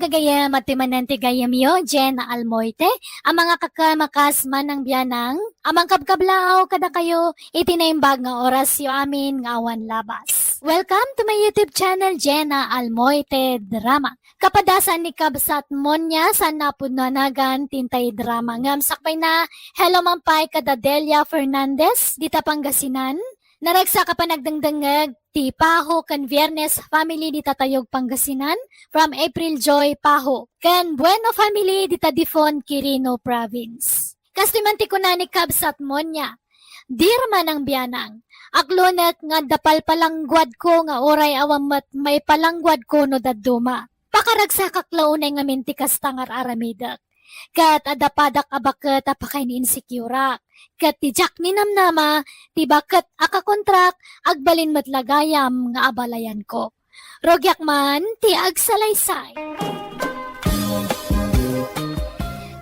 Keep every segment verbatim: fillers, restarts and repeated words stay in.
Gayam, adtoy manen ti gayyemyo, Jenna Almoite, a mangikakamakas manang bianang, a mangkabkablaaw kadakayo iti naimbag nga orasyo amin nga awan labas. Welcome to my YouTube channel, Jenna Almoite Drama. Kapadasan ni Kabsat Monia, saan a pudno a nagan ti intay drama ngem sakbayna, hello man pay kada Delia Fernandez, dita Pangasinan. Naragsak a panagdengdengngeg ti Paho ken Viernes family dita Tayug, Pangasinan, from April Joy Paho, ken Bueno family dita Difon, Quirino Province. Kastoy man ti kuna ni Kabsat Monia, "Dear manang bianang, aklonek nga adda palpalangguadko nga uray awan met maipalangguadko no dadduma. Pakaragsakak la unay ngamin ti kasta nga ar-aramidek. Ket adda padak a baket a pakaini-insecure-ak. Ket ti diak ninamnama, ti baket a kakontrak, agbalin met la gayam nga abalayanko. Rugiak man ti agsalaysay."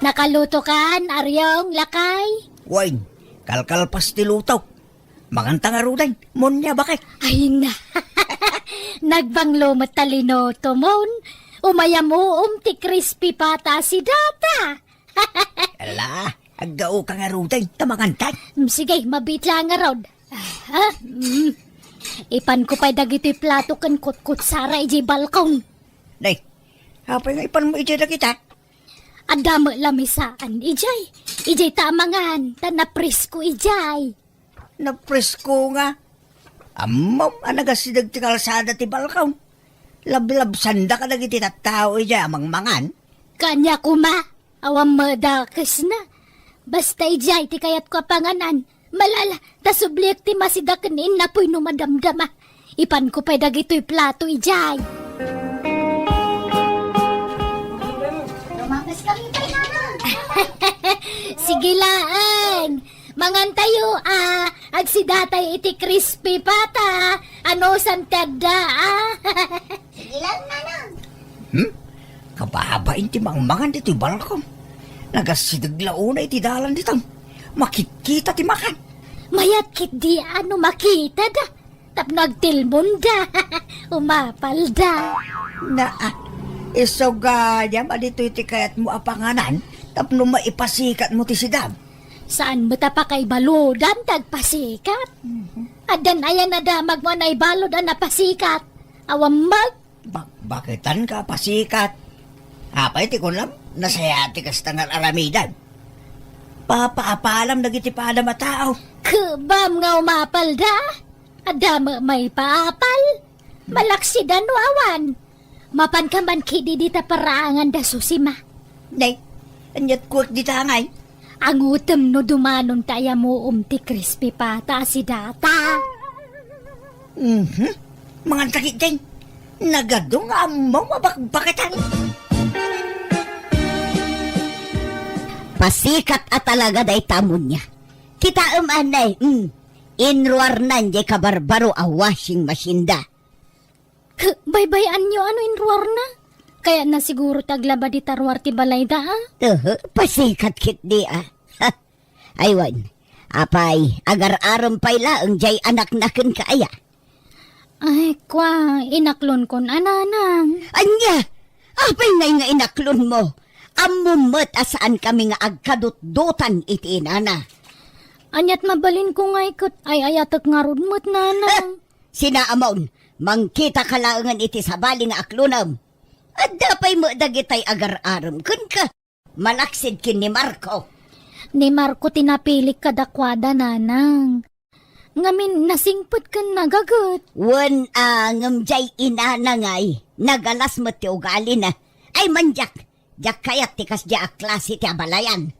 Nakalutokan, Ariong, lakay? Wen, kalkalpas ti lutok. Manganta ngaruden, Monia, baket. Ay na. Nagbanglo met ta linuto, Mon. Umayam uom ti crispy pata a sidata. Ala, aggaoka ngaruden, ta mangantan. Mm, sige, mabiit la ngarud. Ah, mm. Ipanko pay dagitoy plato ken kutkutsara idiay balkon. Nay, apay nga ipanmo idiay dagita? Adda met lamisaan idiay. Idiay ta amangan, ta napresko idiay. Napresko nga. Ammom a nagasideg ti kalsada ti balkon. Lablabsanda kadagiti tattao idiay a mangmangan. Kaniak koma, awan madakesna. Basta idiay ti kayatko a panganan. Malala, ta subliek ti masidaken innapoy no madamdama. Ipanko pay dagitoy plato idiay. Lumapas kami pay, Nanang. Sige laeng. Mangantayo, a. Agsidatay iti crispy pata. Anusan ti adda, a. Sige lang, Nanang. Hmm? Kababain ti mangmangan ditoy balkon. Nagasideg la unay ti dalan ditan. Makitkita ti makan. Mayat ketdi a no makitada. Tapno agtilmonda. Umapalda. Naa, isu gayam a ditoy ti kayatmo a panganan tapno maipasikatmo ti sidam. Saan met a pakaibaludan ti agpasikat? Mhm. Addan aya nadamagmo a naibalud a napasikat? Awan met. Bak-, baketan ka, pasikat. Apay ti kunam, nasayaat ti kasta nga ar-aramidan. Papaapalam dagiti padam a tao. Kebam nga umapalda. Adda met maipaapal. Malaksid a no awan. Mapanka man ketdi dita paraangan da Susima. Nay, aniat kuak dita ngay? Angutem no dumanon ta ayamuom ti crispy pata a sidata. Mhm. Mangan ta ketdin. Nagadu nga ammom a bakbaketan. Pasikat a talaga dayta Monia. Kitaem anay, mm. Inruarnan jay kabarbaro a washing machine da. K-, baybay-anyo a no inruarna? Kayatna siguro ti aglaba dita ruar ti balayda, a? Uhu, pasikat ketdi, a. Ha. Ay wen, apay, agar-arem pay laeng jay anakna kenka aya? Ay, kua, inaklonkon a, Nanang. Ania? Apay ngay nga inaklonmo? Ammom met a saankami nga agkadutdotan iti inana. Aniat mabalinko ngay ket ay-ayatek ngarud met, Nanang. Sinaamon, mangkitaka laengen iti sabali nga aklonem. Adda pay met dagitay agar-arem kenka. Malaksid ken ni Marco. Ni Marco ti napilik kadakuada, Nanang. Ngamin, nasingpet ken nagaget. Wen a, ngem jay inana ngay, nagalas met ti ugalina. Ay, mandiak, diak kayat ti kasdiay a klase ti abalayan.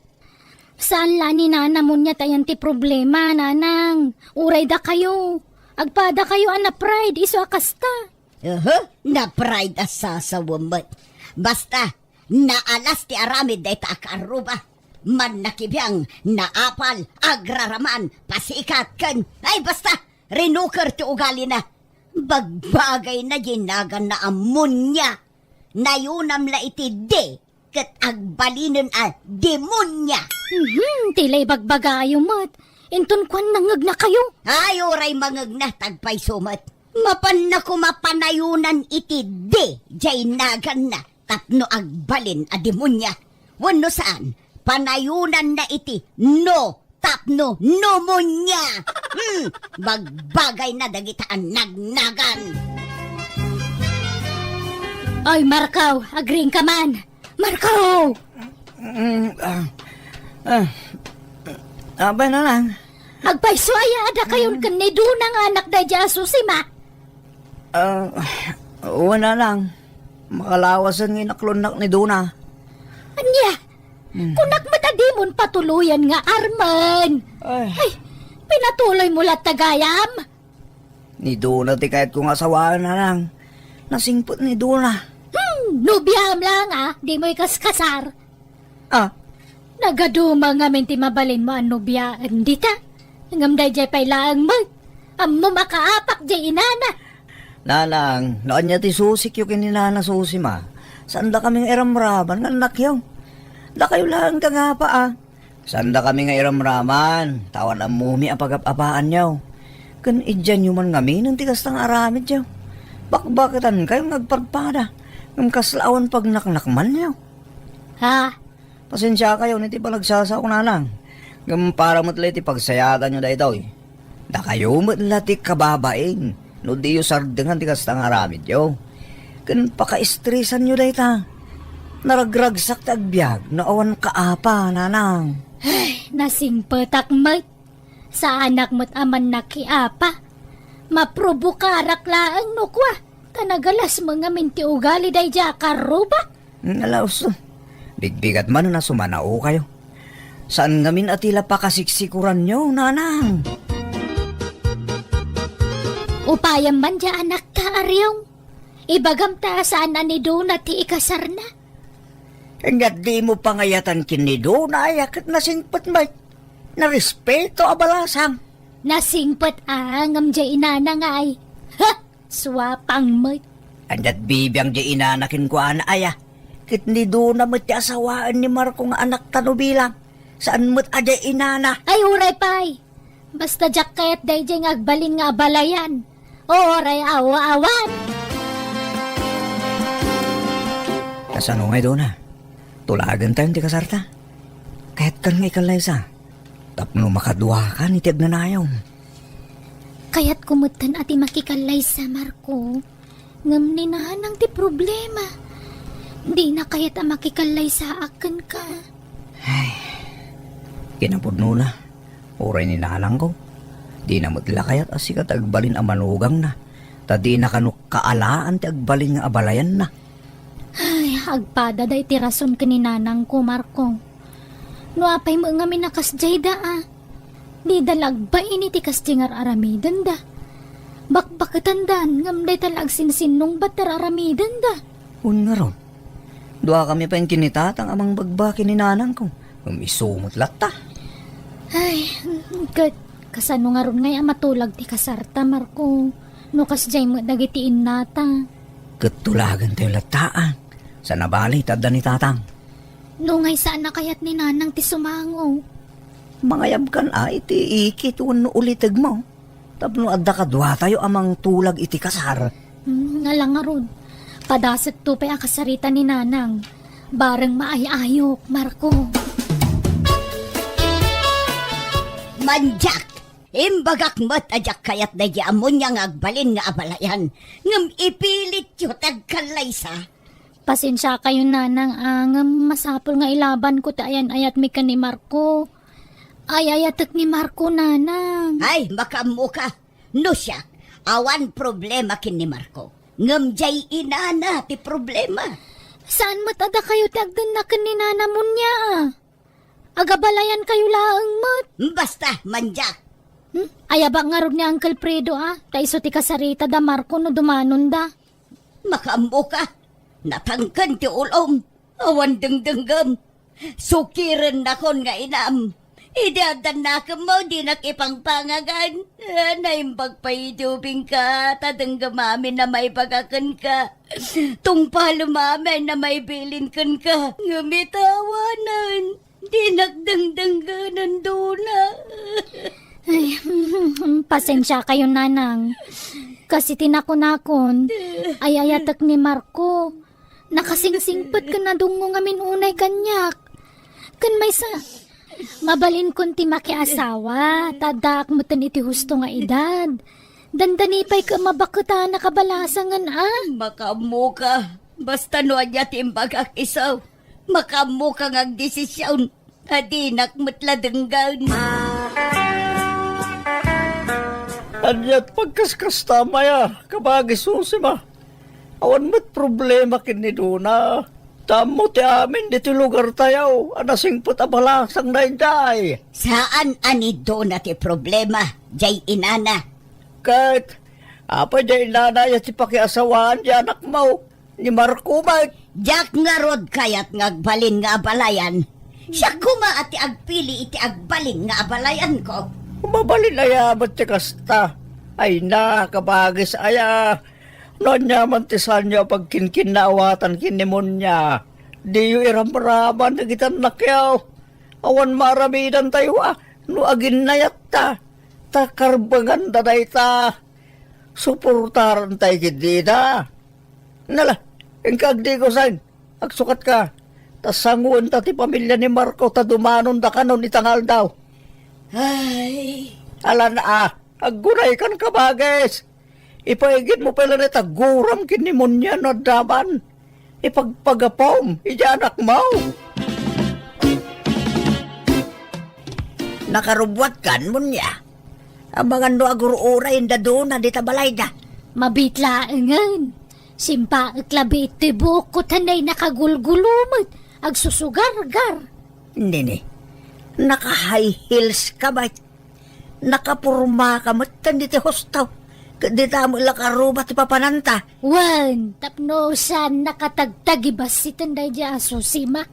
Saan la ni Nana Monia ta ayan ti problema, Nanang. Uray dakayo. Agpadakayo a na-pride isu a kasta. Uhu, na-pride a sasawen met. Basta, naalas ti aramid dayta a kaarruba. Mannakibiang, naapal, agraraman, pasikat, ken, ay, basta, rinuker ti ugalina. Bagbagayna jay naganna a Monia. Nayunam la iti D, ket agbalinen a demonia. Mhm, ti la ibagbagayo met. Inton kuan nangegnakayo. Ay, uray mangegna, ta agpayso met. Mapanna koma panayunan iti D, jay naganna. tapno agbalin a demonia. Wenno saan, panayonanna iti no tapno pneumonia. Hmm, bagbagayna dagita a nagnagan. Oy, Marco, agriingka man. Marco! Mm, ah, ah, apay, Nanang? Agpayso aya a dakayon ken ni Dona nga anak daydiay a Susima? Ah, wen, Nanang. Makalawasen nga inaklonnak ni Dona. Ania? Hmm. Kunak met a dimon patuloyen nga armen. Ay. Ay, pinatuloymo latta gayam? Ni Dona ti kayatko nga asawaen, Nanang. Nasingpet ni Dona. Hmm, nobiaem laeng a, dimo ikaskasar. Ah. Nagaduma ngamin ti mabalinmo a nobiaen dita. Ngem daydiay pay laeng met. Ammom a kaapak diay inana. Nanang, no ania ti susikyo ken ni Nana Susima, saandakami nga iramraman nga annakyo. Dakayo laeng ti agapa a. Saandakami nga iramraman, ta awan ammomi a pagap-apaanyo. Ken idianyo man ngamin ti kasta nga aramidyo. Bakbaketankayo nga agpadpada, ngem kasla awan pagnaknakmanyo. Ha? Pasensiakayon iti panagsasao, Nanang. Ngem para met la iti pagsayatanyo daytoy. Dakayo met la ti kababain no diyo sardengan ti kasta nga aramidyo. Ken pakaestresanyo dayta. Naragragsak ti agbiag no awan kaapa, Nanang. Ay, nasingpetak met. Saanak met a mannakiapa. Maprobokarak laeng no kua, ta nagalasmo ngamin ti ugali daydiay a karruba. Ala, usto. Bigbigat manen a sumanaokayo. Saan ngamin a ti la pakasiksikuranyo, Nanang. Upayam man diay anakta, Ariong. Ibagam ta saan a ni Dona ti ikasarna. Ania dimo pangayatan ken ni Dona aya ket nasingpet met. Narespeto a balasang. Nasingpet a ngem diay inana nga ay. Ha! Suapang met. Ania't bibiang diay inana kenkuana aya? Ket ni Dona met ti asawaen ni Marco nga anakta no bilang. Saan met a diay inana? Ay, uray pay. Basta diak kayat daydiay nga agbalin nga abalayan. Uray awa-awan. Kasano ngay, Dona? Tulagentayon ti kasarta? Kayatkan nga ikallaysa tapno makaduakan iti agnanayon. Kayatko metten a ti makikallaysa, Marco. Ngem ni Nanang ti problema. Dina kayat a makikallaysaak kenka. Ay, kinapudnona, uray ni Nanangko, dina met la kayat a sika ti agbalin a manugangna, ta dina kano kaalaan ti agbalin nga abalayanna. Ay, agpada dayta ti rason ken ni Nanangko, Marco. No apay met ngamin a kasdiay da, a, dida la agbain iti kasdiay nga ar-aramidenda. Bakbaketandan, ngem dayta la agsinsinnungbat ti ar-aramidenda. Wen ngarud, duakami pay ken ni Tatang a mangbagbakin ni Nanangko, ngem isu met latta. Ay, ket kasano ngarud ngay a matulag ti kasarta, Marco, no kasdiay met dagiti innata? Ket tulagentayo latta, a, sana bali ta adda ni Tatang. No ngay saan a kayat ni Nanang ti sumango? Mangayabkan a iti ikit wenno ulitegmo tapno adda kaduatayo a mangtulag iti kasar. Hmm, ala ngarud. Padasekto pay a kasarita ni Nanang. Bareng maay-ayok, Marco. Mandiak! Imbagak met a diak kayat daydi a munia nga agbalin nga abalayan, ngem ipilityo ti agkallaysa. Pasensiakayon, Nanang, a, ngem masapul nga ilabanko ti ayan-ayatmi ken ni Marco. Ay-ayatek ni Marco, Nanang. Ay, makaammoka. No siak, awan problema ken ni Marco. Ngem diay inana ti problema. Saan met a dakayo ti agdenna ken ni Nana munia, a? Agabalayankayo laeng met. Basta, mandiak. Hmm? Ayabak ngarud ni Uncle Fredo, a, ta isu ti kasarita da Marco no dumanonda. Makaammoka. Natangken ti ulom. Awan dengdenggem. Sukirennakon nga inam. Idi adda nakemmo, dinak ipangpangagan. Ah, naimbag pay idi ubingka, ta denggem amin a maibagak kenka. Tungpalem amin a maibilin kenka. Ngem ita awanen. Dinak dengdenggen, Dona. Ay, pasensiakayon, Nanang. Kas iti nakunakon, ay-ayatek ni Marco. Nakasingsingpet ken nadungngo ngamin unay kaniak. Ken maysa, mabalinkon ti makiasawa, ta addaak metten iti husto nga edad. Dandani pay ket mabaketana kabalasangen a. Makaammoka. Basta no ania ti imbagak isu, makaammoka nga agdesision. Adinak met la denggen. Ania ti pagkaskasta, Maya, kabagi Susima? Awan met problema ken ni Dona. Ta ammo ti amin ditoy lugartayo a nasingpet a balasang daydiay. Saan a ni Dona ti problema, jay inana. Ket, apay jay inana ya ti pakiasawaan ti anakmo? Ni Marco met. Diak ngarud kayat nga agbalin nga abalayan. Siak koma a ti agpili iti agbalin nga abalayanko. Mabalin aya met ti kasta? Ay na, kabagis aya. No ania man ti saanyo a pagkinkinnaawatan ken ni Munya, diyo iramraman dagiti annakyo. Awan maaramidantayo a no aginnayatta, ta karbenganda dayta. Suportarantay ketdi ida. Nala, inka agdigosen. Agsukatka. Ta sangoenta ti pamilia ni Marco ta dumanonda kanon ita nga aldaw. Ay. Alan a, aggunaykan, kabagis. Ipaigidmo pay laeng ta guram ken ni Munya no adda man. Ipagpagapom iti anakmo. Nakarubbuatkan, Munya. Amangan no agur-urayenda Dona dita balayda. Mabiit laengen. Simpaek labi iti buokko ta nay nakagulgulo met, agsusugargar. Nini, naka-high heels ka met. Nakaporma ka met ken diti husto. Ket dita met la karuba ti papananta. Wen, tapno saan nakatagtagibas iti daydiay a Susima.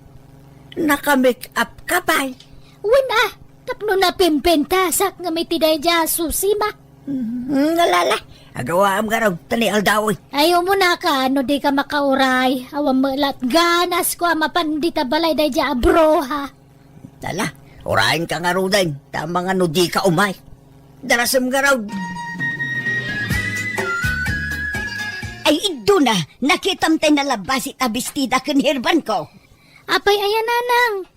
Naka-make up ka pay. Wen a, tapno napimpintasak ngem iti daydiay a Susima. Hmm, alala. Agawaam ngarud ta ni aldaw. Ay, umunaka, no dika makauray. Awan met la ti ganasko a mapan dita balay daydiay a bruha. Ala, urayenka ngaruden, ta amangan no dika umay. Darasem ngarud. Ay, Dona, nakitam tay nalabbasit a bestida ken herbanko. Apay aya, nanang?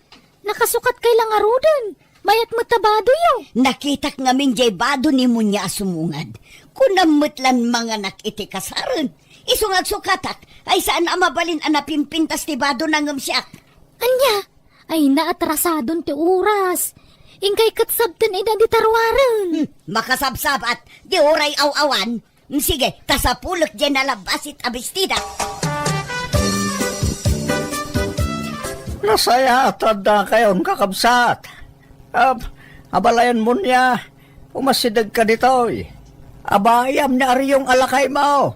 Nakasukatkay la ngaruden. Mayat met ta badoyo. Nakitak ngamin jay bado ni Munya a sumungad. Kunam met lan manganak iti kasaren. Isu nga agsukatak, ay saan a mabalin a napimpintas ti badona ngem siak. Ania? Ay, naatrasadon ti oras. Inkay ket sabten ida dita ruaren. Hmm, makasabsabat, di uray aw-awan. Hmm, sige, ta sapulek jay nalabbasit a bestida. Nasayaat a addakayon, kakabsat. Ab-, abalayan Munya, umasidegka ditoy. Abayam ni Ariong a lakaymo.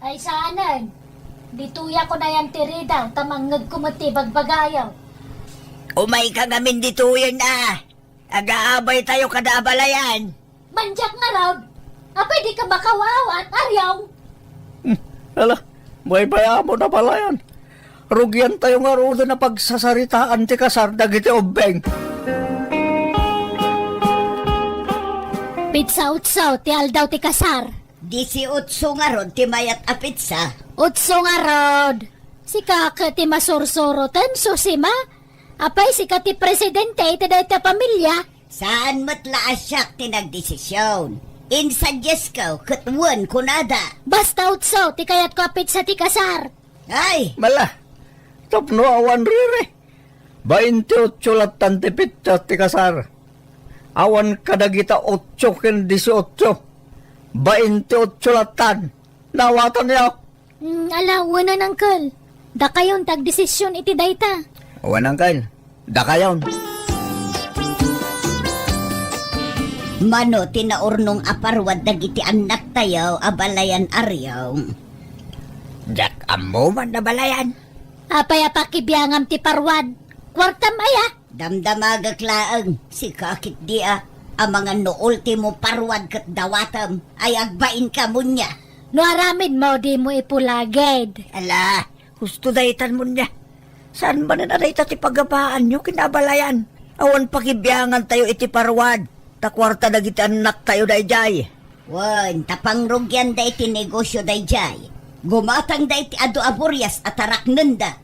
Ay, saanen. Ditoyak unayen ti ridaw, ta mangngegko met ti ibagbagayo. Umayka ngamin ditoyen a. Agaabaytayo kada abalayan. Mandiak ngarud. Apay dika makawawaat, Ariong? Hmm, ala, baybay-amon a balayan. Rugiantayo ngaruden a pagsasaritaan ti kasar dagiti ubbing. Petsa otso ti aldaw ti kasar. Disiotso ngarud ti mayat a petsa. Otso ngarud. Sika ket ti masursuroten, Susima? Apay, sika ti presidente iti dayta a pamilia? Saan met la a siak ti nagdesision. Insadyasko ket wen kunada. Basta otso ti kayatko a petsa ti kasar. Ay! Mala, tapno awan riri. Baintiotso lattan ti petsa ti kasar. Awan kadagita otso ken disiotso. Baintiotso lattan. Naawatanyo? Mm, ala, wen, Uncle. Dakayon ti agdesision iti dayta. Wen, Uncle. Dakayon. Mano ti naurnong a parwad dagiti annaktayo a balayan, Ariong? Diak ammo man a balayan. Apay a pakibiangam ti parwad? Kuartam aya? Damdamagek laeng, sika ketdi a, amangan no ultimo parwad ket dawatem ay agbainka, Munya. No aramidmo, dimo ipulagid. Ala, husto daytan, Munya. Saan manen a dayta ti pagabaanyo ken abalayan? Awan pakibiangantayo iti parwad, ta kuarta dagiti annaktayo daydiay. Wen, ta pangrugianda iti negosio daydiay. Gumatangda iti adu a burias a taraknenda.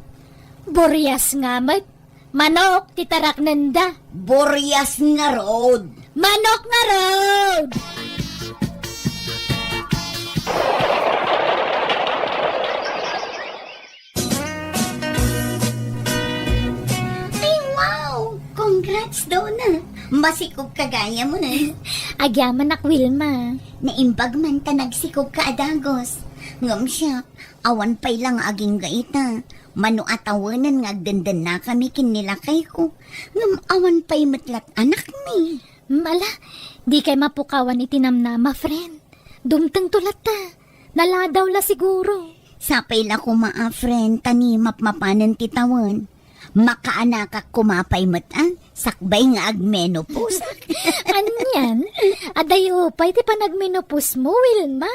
Burias nga met. Manok ti taraknenda. Burias ngarud. Manok ngarud! Ay, wow! Congrats, Donna! Masikog ka gayam, eh. Agyamanak, Wilma. Naimbag man ta nagsikog ka a dagus. Ngem siak, awan pay la nga agingga ita. Mano a tawenen nga agdendennakami ken ni lakayko. Ngem awan pay met lat anakmi. Mala, dikay mapukawan iti namnama, friend. Dumtengto latta. Naladaw la siguro. Sapay la koma a, friend, ta ni mapmapanen ti tawen. Makaanakak koma pay met a, sakbay nga agmenopause. Anian? Adayo pay ti panagmenopause mo, Wilma.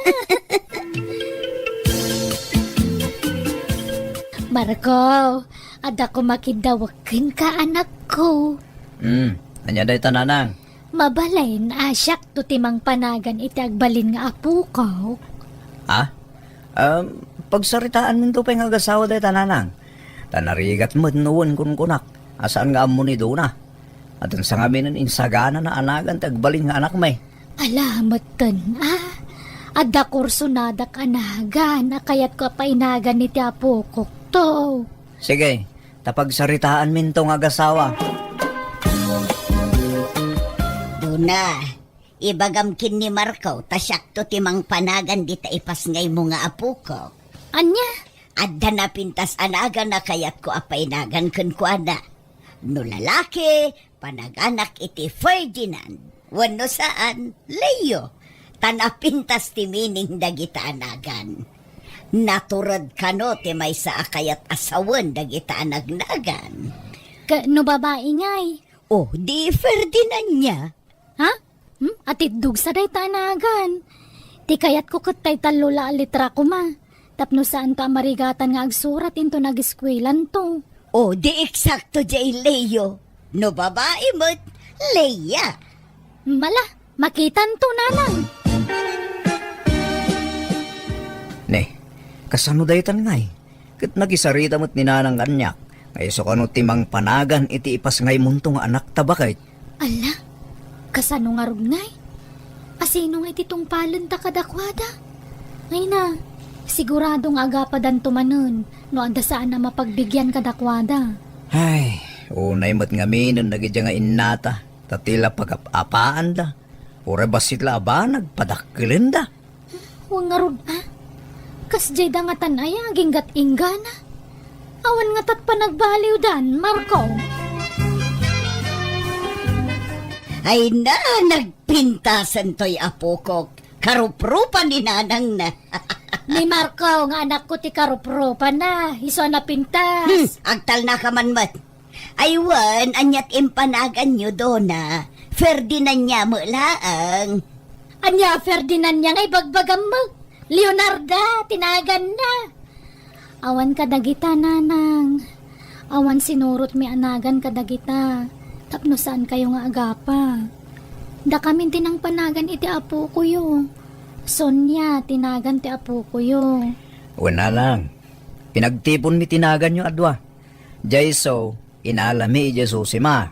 Marco, adda koma kiddawek kenka, anakko. Hmm, ania dayta, nanang? Mabalin a siakto ti mangpanagan iti agbalin nga apokok. Ha? Um, pagsaritaanminto pay nga agasawa dayta, nanang. Ta narigat met no wen kunkunak a saan nga ammo ni Dona. Addan sangaminen insaganana a nagan ti agbalin nga anakmi. Ala, metten, a. Adda kursonadak a nagan a kayatko a painagan iti apokokto. Sige, ta pagsaritaanminto nga agasawa. Dona, ibagam ken ni Marco ta siakto ti mangpanagan dita ipasngaymo nga apokok. Ania? Adda napintas a nagan a kayatko a painagan kenkuana. No lalaki, panaganak iti Ferdinand. Wenno saan, Leo. Ta napintas ti meaning dagita a nagan. Natured kano ti maysa a kayat a sawen dagita a nagnagan. Ka-, no babai ngay? O, di Ferdinand nia. Ha? Hmm? Atiddog sa dayta a nagan. Ti kayatko ket tay tallo la a litra koma. Tapno saanto a marigatan nga agsurat inton ageskuelanto. O, di eksakto jay Leo. No babai met, Leia. Mala, makitanto, nanang. Ne, kasano daytan ngay? Ket nagisarita met ni nanang kaniak, nga isu kano ti mangpanagan iti ipasngaymonto nga anak ta baket. Ala, kasano ngarud ngay? Asino ngay ti tungpalenta kadakuada? Ay na, sigurado nga agapadanto manen no adda saan a mapagbigian kadakuada. Ay, unay met ngaminen dagidiay nga innata, ta ti la pagap-apaanda, uray bassit la a banag, padakkelenda. Wen ngarud a, kasdiay da ngatan aya aginggat inggana? Awan ngatat panagbaliwdan, Marco. Ay na, nagpintasen toy apokok. Karuprupa ni nanangna. Ni Marco nga anakko ti karuprupa na, isu a napintas. Hmm, agtalna ka man met. Ay wen, ania ti impanaganyo, Dona? Ferdinand nia met laeng. Ania a Ferdinand nia nga ibagbagam met? Leonarda ti naganna. Awan kadagita, nanang. Awan sinurotmi a nagan kadagita. Tapno saankayo nga agapa. Dakamin ti nangpanagan iti apokoyo. Sonia ti nagan ti apokoyo. Wen, nanang. Pinagtiponmi ti naganyo a dua. Jayso, inalami idiay Susima.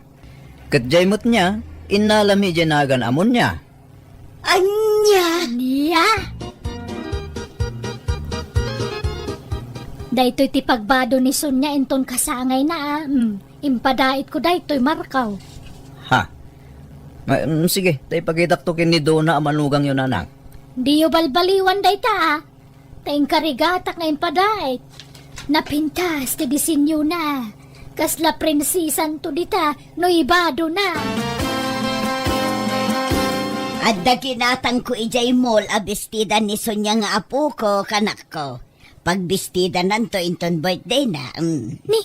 Ket jay met nia, innalami idiay nagan a Monia. Ania? Ania? Daytoy ti pagbado ni Sonia inton kasangayna a. Mm, impadaitko daytoy, Marco. Ha? Ma-, mm, sige, ta ipakitakto ken ni Dona a manugangyo, nanang. Diyo balbaliwan dayta a. Ta inkarigatak nga impadait. Napintas ti disenyona. Kasla prinsesanto dita no ibadona. Adda ginatangko idiay mall a bestida ni Sonia nga apoko, kanakko. Pagbestidananto inton birthdayna. Mm. Ni,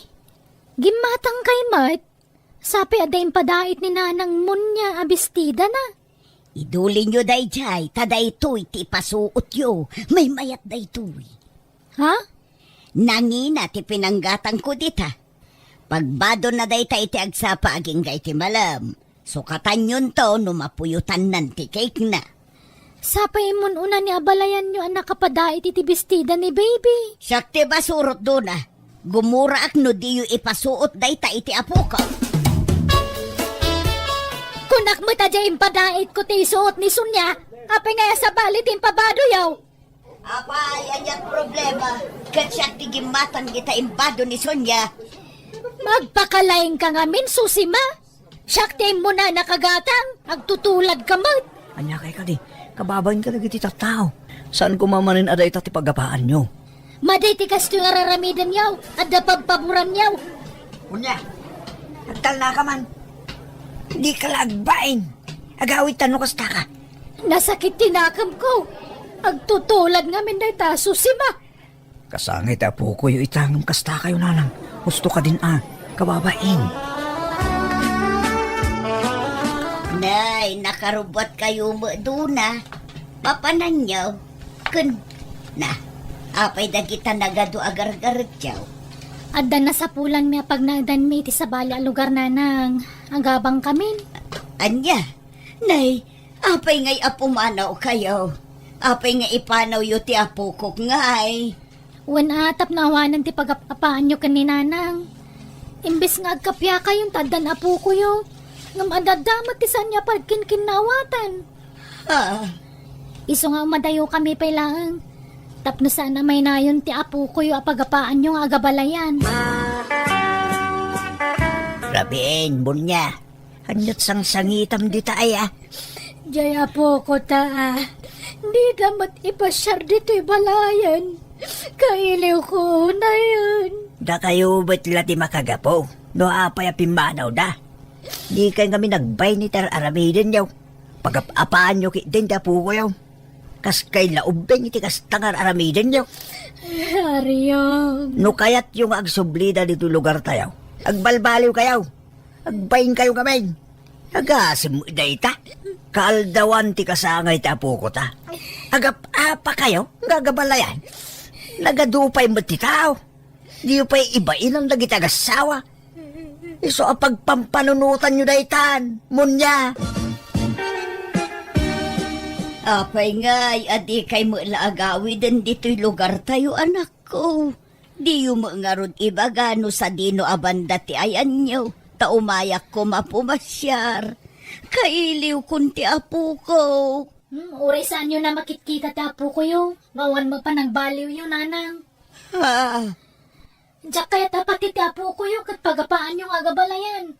gimmatangkay met? Sapay adda impadait ni Nanang Monia a bestidana. Idulinyo daydiay, ta daytoy ti ipasuotyo. Maymayat daytoy. Ha? Nangina ti pinanggatangko dita. Pagbadonna dayta iti agsapa agingga iti malem. Sukatanyonto no mapuyotannan ti cake-na. Sapay immun-una ni abalayanyo a nakapadait iti bestida ni baby. Siak ti masurot, Dona. Gumuraak no diyo ipasuot dayta iti apoko. Kunak met a diay impadaitko ti isuot ni Sonia. Apay nga sabali ti impabadoyo? Apay, aniat problema? Ket siak ti gimmatan dita imbado ni Sonia. Magpakalaingka ngamin, Susima. Siak ti immuna nakagatang, agtutuladka met. Ania kay kadi? Kababain kadagiti tattao. Saan koma manen a dayta ti pagapaanyo? Madi ti kastoy nga raramidenyo, adda pabpaburanyo. Unya, agtalnaka man. Dika la agbain. Agawidtan no kastaka. Nasakit ti nakemko. Agtutulad ngamin dayta, Susima. Kasangay ti apokoyo ita ngem kastakayo, nanang. Husto kadin a, kababain. Nay, nakarubbuatkayo met, Dona. Papananyo? Ken, na, apay dagita nagadu a gargaretyo? Adda nasapulanmi a pagnaedanmi iti sabali a lugar, nanang. Agabangkamin. Ania? Nay, apay ngay a pumanawkayo? Apay nga ipanawyo ti apokok ngay? Wen a, tapno awanen ti pagap-apaanyo ken ni nanang. Imbes nga agkapiakayon ta addan apokoyo, ngem adda met ti saan nga pagkinkinnawatan. Ah. Isu nga umadayokami pay laeng, tapno saan a maynayon ti apokoyo a pagapaanyo nga agabalayan. Rabiin, Bunya. Aniat sangsangitam dita aya? Jay apoko ta, a. Dida met ipasiar ditoy balayen. Kailiwko unayen. Dakayo met la ti makagapu no apay a pimmanawda. Dikay ngamin agbain iti ar-aramidenyo. Pagap-apaanyo ketdin ti apokoyo. Kaskay la ubbing iti kasta nga ar-aramidenyo. Ariam. No kayatyo nga agsublida ditoy lugartayo, agbalbaliwkayo. Agbainkayo ngamin. Agasem dayta. Kaaldawan ti kasangay ti apokota. Agap-apakayo nga agabalayan. Nagadu pay met ti tao. Diyo pay ibainan dagiti agassawa. Isu a pagpampanunotanyo daytan, Munya. Apay ngay a dikay met la agawiden ditoy lugartayo, anakko? Diyo met ngarud ibaga no sadino a banda ti ayanyo, ta umayak koma pumasiar. Kailiwkon ti apoko. Hmm, uray saanyo na makitkita ti apokoyo. Nga awan met panagbaliwyo, nanang. Ah. Diak kayat a pati ti apokoyo ket pagapaanyo nga agabalayan.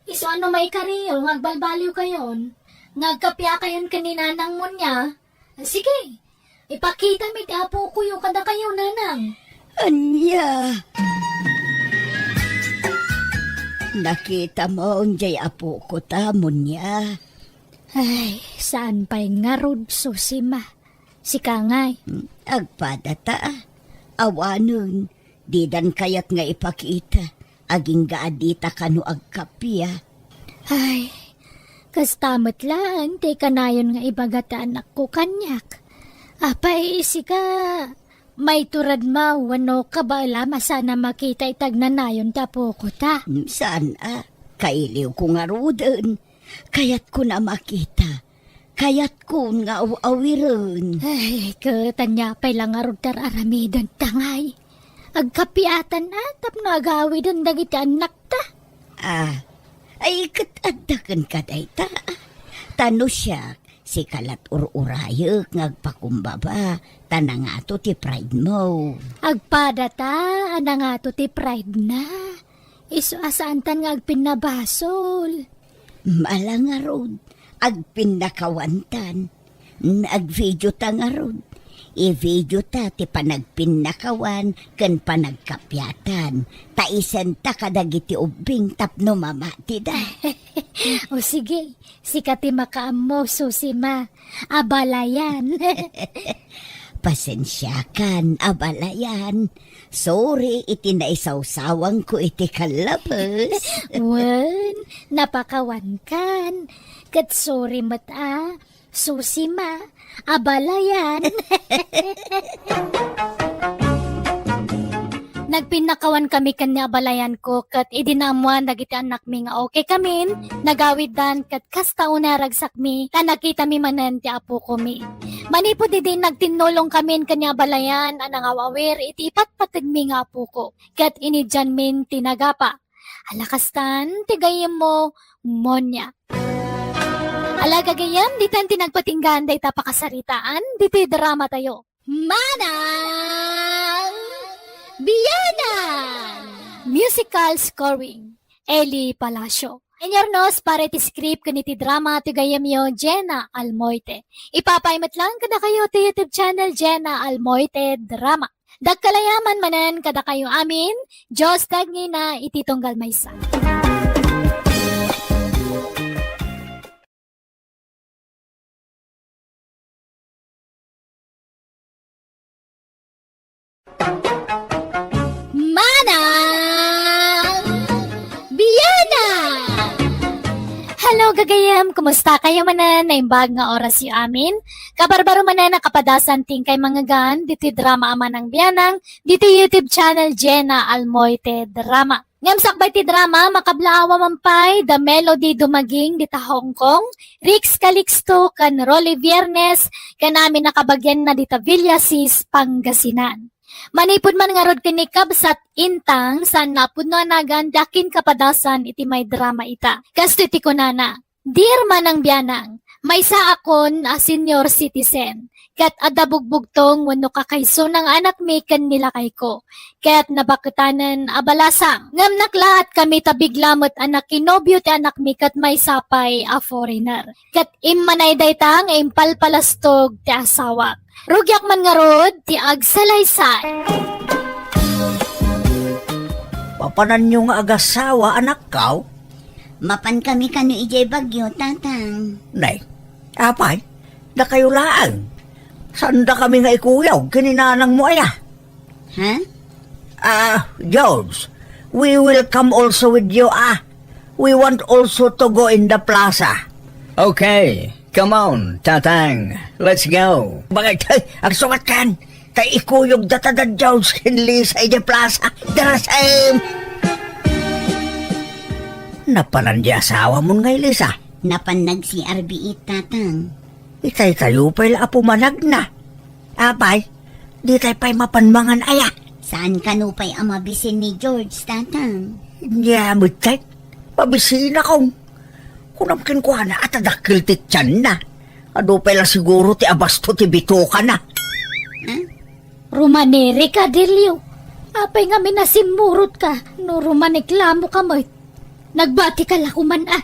Isu a no maikariyo nga agbalbaliwkayon, nga agkapiakayon ken ni nanang Munya. Sige, ipakitami ti apokoyo kadakayo, nanang. Ania? Nakitamon jay apokota, Munya? Ay, saan pay ngarud, Susima. Sika ngay. Hmm, agpadata. Awanen, didan kayat nga ipakita. Agingga a dita kano agkappia. Ay, kasta met laeng ti kanayon nga ibaga ti anakko kaniak. Apay, sika, maiturad mo wenno kabaelam a saan a makita iti agnanayon ti apokota? Hmm, saan a? Kailiwko ngaruden. Kayatkon a makita. Kayatkon nga aw-awiren. Ay, ket ania pay la ngarud ti ar-aramidenta ngay? Agkapiatan a tapno agawiden dagiti annakta. Ah, ay, ket adda kenka dayta. Ta no siak, sika lat ur-urayek nga agpakumbaba, ta nangato ti pride mo. Agpadata a nangato ti pride na. Isu a saantan nga agpinnabasol. Mala ngarud, agpinnakawantan. Agvideota ngarud. Ivideota ti panagpinnakawan ken panagkapiatan. Ta isenta kadagiti ubbing tapno mamatida. O sige, sika ti makaammo, Susima. Abalayan. Pasensiakan, abalayan. Sorry iti naisawsawangko iti kallabes. Wen, napakawankan. Ket sorry met a, Susima, abalayan. Nag Pinnakawan kami ken ni abalayanko, ket idi naammuan dagiti annakmi nga okay kamin, nagawiddan ket kasta unay a ragsakmi ta nakitami manen ti apokomi. Manipud idi nagtinnulong kamin ken ni abalayan a nangaw-awir iti ipatpategmi nga apoko, ket inidianmin ti nagapa. Ala kastan ti gayyemmo, Monia. Ala gagayyem, ditan ti nagpatinggaan dayta pakasaritaan, ditoy drama tayo. Manang Bianang! Musical scoring, Eli Palacio. Inyurnos para iti script ken iti drama ti gayyemyo, Jenna Almoite. Ipapay met lang kadakayo ti YouTube channel, Jenna Almoite Drama. Dakkel a yaman manen kadakayo amin, Dios ti agnina iti tunggal maysa. Manang Bianang! Hello, gagayyem! Kumusta kayo manen? Naimbag nga orasyo amin. Kabarbaro manen a kapadasan ti inkay mangngegan ditoy drama a Manang Bianang, ditoy YouTube channel Jenna Almoite Drama. Ngem sakbay ti drama, makablaawa man pay da Melody Dumaging dita Hong Kong, Rix Calixto ken Rolly Viernes, ken amin a kabagianna dita Villasis, Pangasinan. Manipud man ngarud ken ni Kabsat Intang, saan a pudno a nagan ti akin kapadasan iti may drama ita. Kastoy ti kunana, Dear Manang Bianang, maysaakon a senior citizen, ket adda bugbugtong wenno kakaysona nga anakmi ken ni lakayko, ket nabaketanen a balasang. Ngem naklaat kami ta bigla met a nakinobio ti anakmi ket maysa pay a foreigner. Ket immanay dayta nga impalpalastog ti asawak. Rugiak man ngarud ti agsalaysay. Papananyo nga agasawa, anakkaw? Mapan kami kano idiay Baguio, Tatang. Nay, apay, dakayo laeng. Saanda kami nga ikuyog ken ni nanangmo aya? Ha? Ah, George, we will come also with you, ah. We want also to go in the plaza. Okay, come on, Tatang. Let's go. Bakit? Ay, agsukat kan. Tay ikuyog data da George ken Lisa idiay plaza. Darasem! Napanan di asawamon ngay, Lisa? Napan nag-C R B it, Tatang. Itay tayo pay la a pumanagna. Apay, ditay pay mapan mangan aya? Saan kano pay a mabisin ni George, Tatang? Nia met tay, mabisinakon. Kunam kenkuana a ta dakkel ti tianna. Adu pay la siguro ti abasto ti bitokana. Ha? Rumanirika, Delio. Apay ngamin a simmurotka no rumaniklamoka met? Nagbatika la koman a.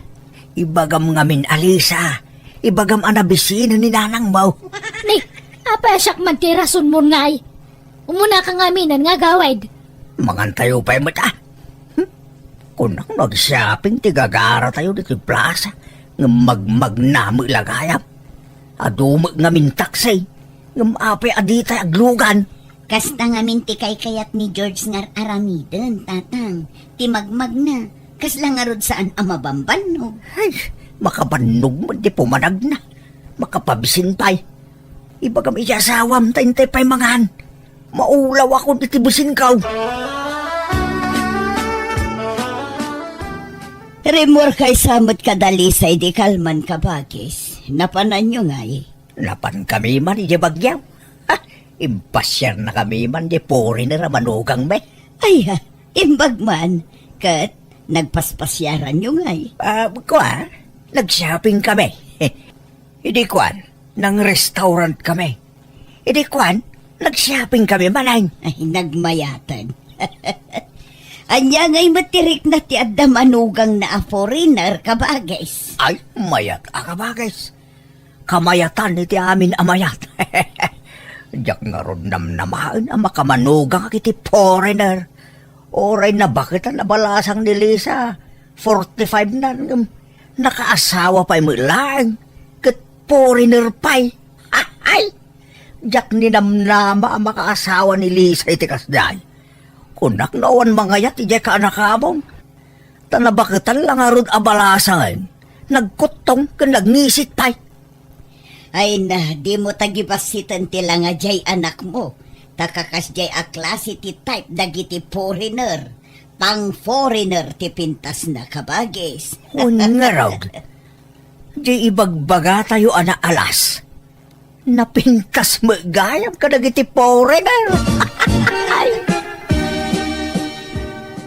Ibagam ngamin a, Lisa. Ibagam a nabisinen ni nanangmo. Ni, apay a siak man ti rasonmon ngay? Umunaka ngaminen nga agawid. Mangantayo pay met a. Hmm? Kunak no agshopping ti gagaratayo ditoy plaza, ngem magmagna met la gayam. Adu met ngamin taksi, ngem apay a ditay aglugan? Kasta ngamin ti kaykayat ni George nga ar-aramiden, Tatang. Ti magmagna, kasla ngarud saan a mabambannog. Ay, makabannog met ti pumanagna. Makapabisin pay. Ibagam iti asawam ta intay pay mangan. Maulawakon iti bisinko. Rimmuarka issa met kada Lisa idi kalman, kabagis. Napananyo ngay? Napankami man idiay Baguio. Ha, impasiarnakami man di foreigner a manugangmi. Ay, ha, imbag man. Ket nagpaspasiaranyo ngay? Ah, kua, nag-shopping kami. Idi kuan, nang-restaurant kami. Idi kuan, nag-shopping kami manen. Ay, nagmayaten. Ania ngay met ti rikna ti adda manugangna a foreigner, kabagis? Ay, mayat a kabagis. Kamayatan iti amin a mayat. Diak ngarud namnamaen a makamanugangak iti foreigner. Uray nabaketan a balasang ni Lisa, forty-five na, ngem nakaasawa pay met laeng, ket foreigner pay. Ay! Diak ninamnama a makaasawa ni Lisa iti kasdiay. Kunak no awan mangayat idiay kaanakamon. Ta nabaketan la ngarud a balasangen, nagkuttong ken nagngisit pay. Ay na, dimo tagibassiten ti langa diay anakmo. Ta kakasdiay a klase ti type dagiti foreigner. Pang-foreigner ti pintasna, kabagis. Wen ngarud, di ibagbagatayo a naalas. Napintas met gayam kadagiti foreigner.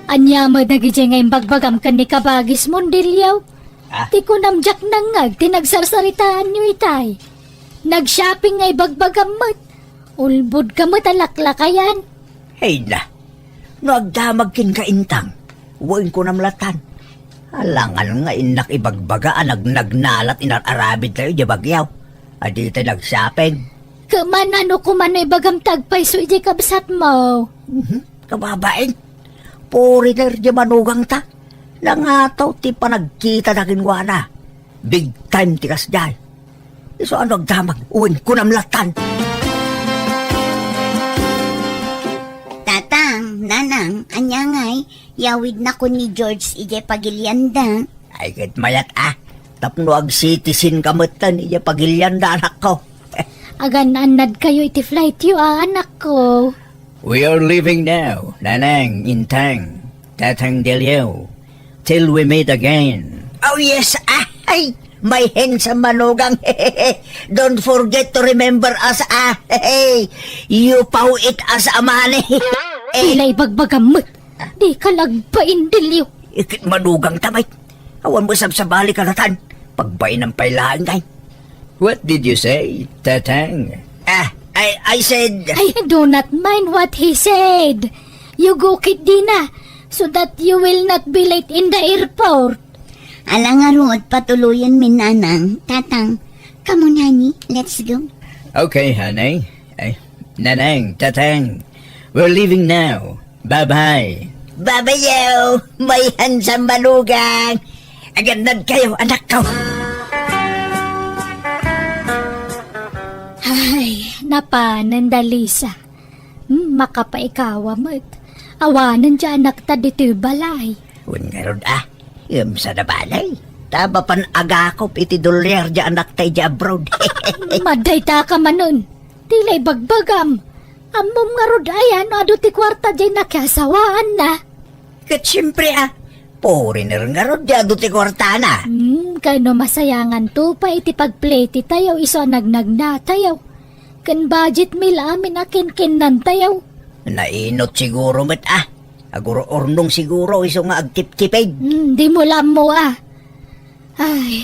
Ania met dagiti nga imbagbagam ken ni kabagis, Mondilio? Ah? Ti kunam diak nangngeg ti nagsarsaritaanyo itay. Nag-shopping nga ibagbagam met. Ulbodka met a laklakayan. Hayna, no agdamag kenka, Intang, wen kunam latan. Alangan nga innak ibagbaga a nagnagnalat inar-arabidtayo idiay Baguio a ditay nag-shopping. Ket man, ano koma no ibagam ti agpayso idiay kabsatmo? Mhm. Kababain, foreigner diay manugangta. Nangato ti panagkitada kenkuana. Big time ti kasdiay. Isu a no agdamag, wen kunam latan. Tatang, Nanang, ania ngay, yawidnakon ni George idiay pagilianda? Ay, ket mayat a. Tapno ag-citizen ka metten idiay pagilianda, anakko. Agan-annadkayo iti flightyo a, anakko. We are leaving now, Nanang, Intang, Tatang Delio, till we meet again. Oh yes, ah, ay, my handsome manugang. Don't forget to remember us, ah. You paw it as a money. Pila ibagbagam met. Dika la agbain, Delio. Ikit manugangta met. Awan mo sabsabali kalatan. Pagbainam pay laeng ngay. What did you say, Tatang? Ah, I, I said I do not mind what he said. You go ketdina, so that you will not be late in the airport. Ala ngarud, patuloyenmi, Nanang, Tatang. Come on, honey, let's go. Okay, honey. Ay, Nanang, Tatang, we're leaving now. Bye-bye. Bye-bye, yo, my handsome manugang. Agannadkayo, anakko. Ay, napanen da Lisa. Hmm, makapaikawa met. Awanen diay anakta ditoy balay. Wen ngarud, ah, ngem saan a balay. Ta mapan agakop iti dolyar diay anakta idiay abroad. Madayta ka manen. Ti la ibagbagam. Ammom ngarud aya no adu ti kuarta diay nakiasawaanna? Ket siempre, ah, foreigner ngarud diay adu ti kuartana. Hmm, kano masayanganto pay iti pagpletyetayo isu a nagnagnatayo. Ken budgetmi la amin a kinkinnantayo. Nainot siguro met, ah. Agur-urnong siguro isu nga agtiptipid. Hmm, dimo la ammo, ah. Ay,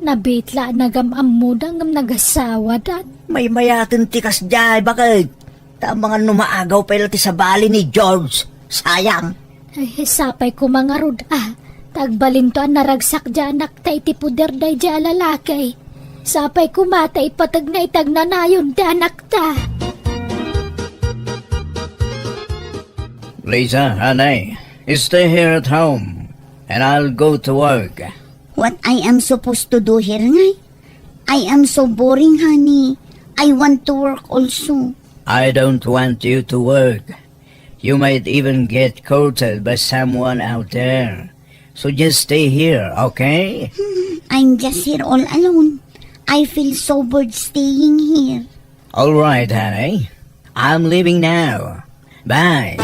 nabitla a nagam-ammoda ngem nagasawadan. Maymayaten ti kasdiay, baket. Ta amangan no maagaw pay la ti sabali ni George. Sayang. Ay, sapay koma ngarud, ah. Ta agbalinto a naragsak diay anakta iti poder daydiay a lalaki. Sapay koma ta ipategna iti agnanayon ti anakta. Lisa, honey, stay here at home, and I'll go to work. What I am supposed to do here, ngay? I am so boring, honey. I want to work also. I don't want you to work. You might even get courted by someone out there. So just stay here, okay? I'm just here all alone. I feel so bored staying here. All right, honey. I'm leaving now. Bye.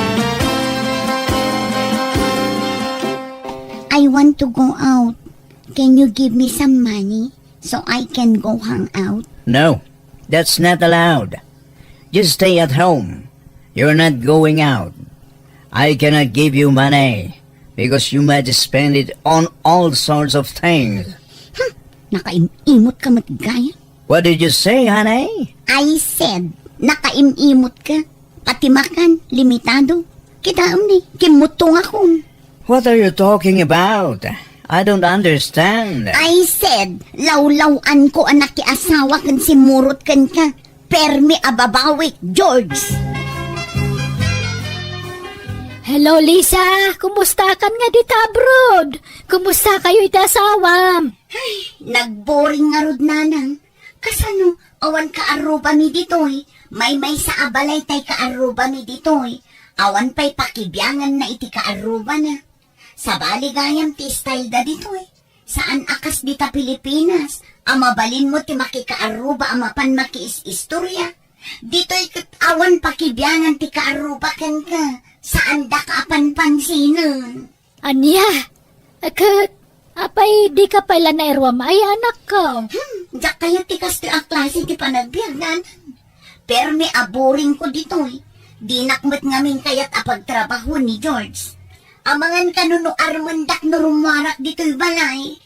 I want to go out. Can you give me some money so I can go hang out? No, that's not allowed. Just stay at home. You're not going out. I cannot give you money because you might spend it on all sorts of things. Hmm, nakaim-imot ka met gayam. What did you say, honey? I said, nakaim-imot ka. Pati makan, limitado. Kitaem ni, kimmuttongakon. What are you talking about? I don't understand. I said, lawlaw-anko a nakiasawa ken simmurot kenka. Permi a babawik, George. Hello, Lisa. Kumusta kan nga dita abroad? Kumusta kayo iti asawam? Ay, nagboring ngarud, nanang. Kasano, awan kaarrubami ditoy? Maymaysa a balay tay kaarrubami ditoy. Awan pay pakibianganna iti kaarrubana. Sabali gayam ti style da ditoy. Saan a kas dita Pilipinas, a mabalinmo ti makikaarruba a mapan makiis-istorya. Ditoy ket awan pakibiangan ti kaarruba kenka. Saandaka a panpansinen. Ania? Ket, apay dika pay la nairuam ay anakko? Hmm, diak kayat ti kastoy a klase ti panagbiag, nanang. Permi a boring ko ditoy. Dinak met ngamin kayat a pagtrabahoen ni George. Amangan kano no armendak no rummuarak ditoy balay.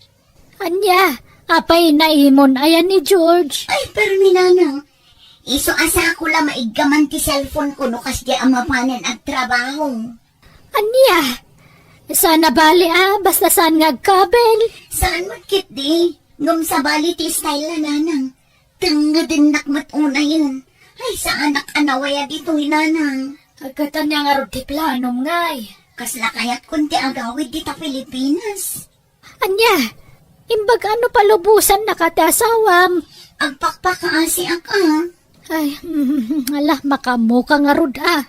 Ania, apay naimon aya ni George? Ay, permi, nanang. Isu a sako la maiggaman ti cellphone ko no kasdiay a mapanen agtrabaho. Ania? Saan a bali a, basta saan nga agkabel? Saan met ketdi? Ngem sabali ti style na, nanang. Tengngedennak met unayen. Ay, saanak a nawaya ditoy, nanang. Agkatan niya ngarud ti planom ngay. Kasla kayatkon ti agawid dita Pilipinas. Ania? Imbag ano palubosannaka ti asawam? Agpakpakaasiak a. Ay, ala, makaammoka ngarud a.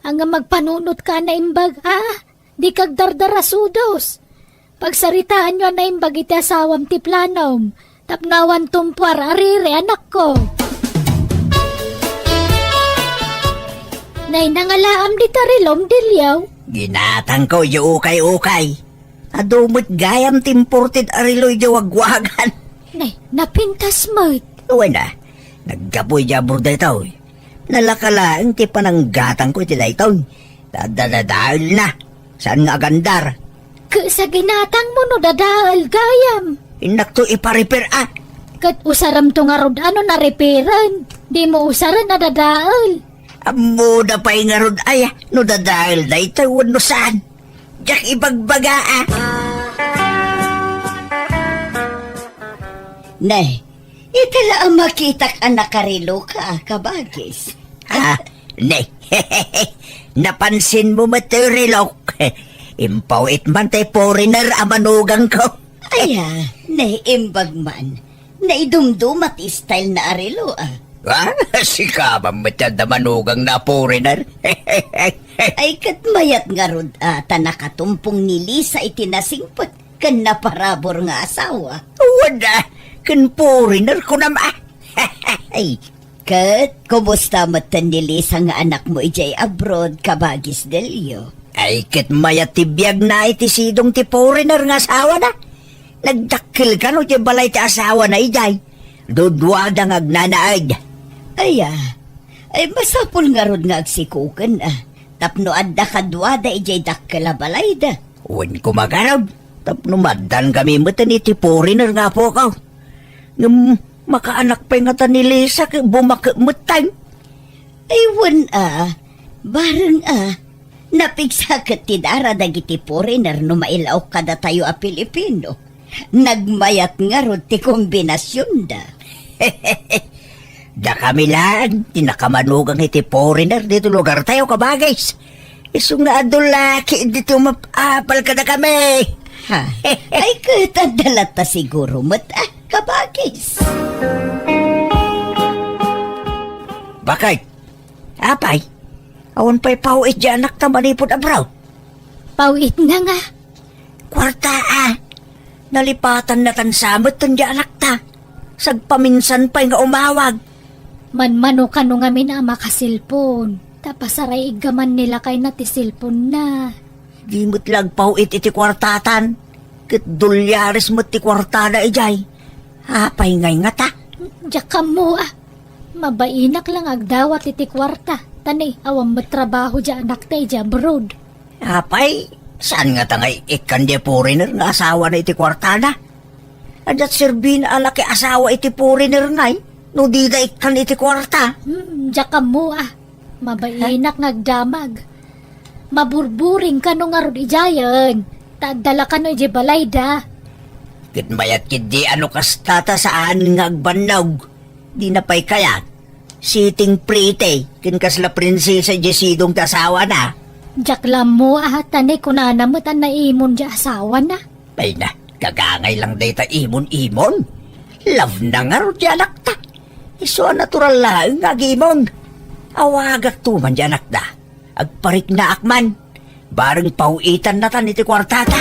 Ania, magpanunotka a naimbag a. Dika agdardarasudos. Pagsaritaanyo a naimbag iti asawam ti planom. Tapno awan tumpuar a riri, anakko. Nay, nangalaam dita relom, Delio? Ginatangko idiay ukay-ukay. Adu met gayam ti imported a relo idiay wagwagan. Nay, napintas met. Wen a, naggapu idiay abroad daytoy. Nalaka laeng ti pananggatangko iti daytoy. Dadadaelna. Saan nga agandar? Ket sa ginatangmo no dadael gayam. Innakto ipa-repair a. Ket usaramto ngarud a no na-repairen. Dimo usaren a dadael. Ammoda pay ngarud aya no dadael daytoy wenno saan. Diak ibagbaga a. Ne, ita la a makitak a nakareloka a, kabagis. Ah, ne. Napansinmo met ti relok. Impaw-it man ti foreigner a manugangko. Aya, naimbag man. Naidumduma ti style na a relo, a. Ah, sika man met ti adda manugangna a foreigner. Ay, ket mayat ngarud a, ta nakatumpong ni Lisa iti nasingpet ken naparabur nga asawa. Wen a, ken foreigner kunam a. Ay, ket kumusta metten ni Lisa nga anakmo idiay abroad, kabagis Delio? Ay, ket mayat ti biagna iti sidong ti foreigner nga asawana. Nagdakkel kano ti balay ti asawana idiay. Duduada nga agnanaed. Aya, ay masapul ngarud nga agsikoken a. Tapno adda kaduada idiay dakkel a balayda. Wen koma garud, tapno maaddaan kami metten iti foreigner nga apoko. Ngem makaanak pay ngata ni Lisa ket bumaket metten. Ay, wen a, bareng a, napigsa ket ti dara dagiti foreigner no mailaok kadatayo a Filipino. Nagmayat ngarud ti kombinasionda. Dakami laeng ti nakamanugang iti foreigner ditoy lugartayo, kabagis. Isu nga adu la ketdi ti umap-apal kadakami. Ha? Ay, ket adda latta siguro met, a, kabagis. Bakit? Apay, awan pay paw-it diay anakta manipud abroad? Paw-itna nga. Kuarta a. Nalipatanna tan sa metten diay anakta. Sagpaminsan pay nga umawag. Manmano kano ngamin a makaselpon. Ta pasaraiggaman ni lakayna ti selponna. Di met la agpaw-it iti kuartatan. Ket dolyares met ti kuartada idiay. Apay ngay ngata? Diak ammo a. Mabainak la nga agdawat iti kuarta. Ta ni, awan met trabaho diay anakta idiay abroad. Apay, saan ngata nga ikkan diay foreigner nga asawana iti kuartana? Adda serbina a nakiasawa iti foreigner ngay, no dida ikkan iti kuarta? Hmm, diak ammo a. Mabainak nga agdamag. Maburburing kano ngarud idiayen, ta adda la kano idiay balayda. Ket mayat ketdi a no kasta ta saan nga agbannog. Dina pay kayat. Sitting pretty, ken kasla prinsesa diay sidong ti asawana. Diak la ammo a, ta ni kunana met a naimon diay asawana. Ay na, gagangay lang dayta imon-imon. Love na ngarud diay anakta. Isu a natural laeng nga agimon. Awagakto man diay anakda. Agpariknaak man. Bareng paw-itannatan iti kuartata.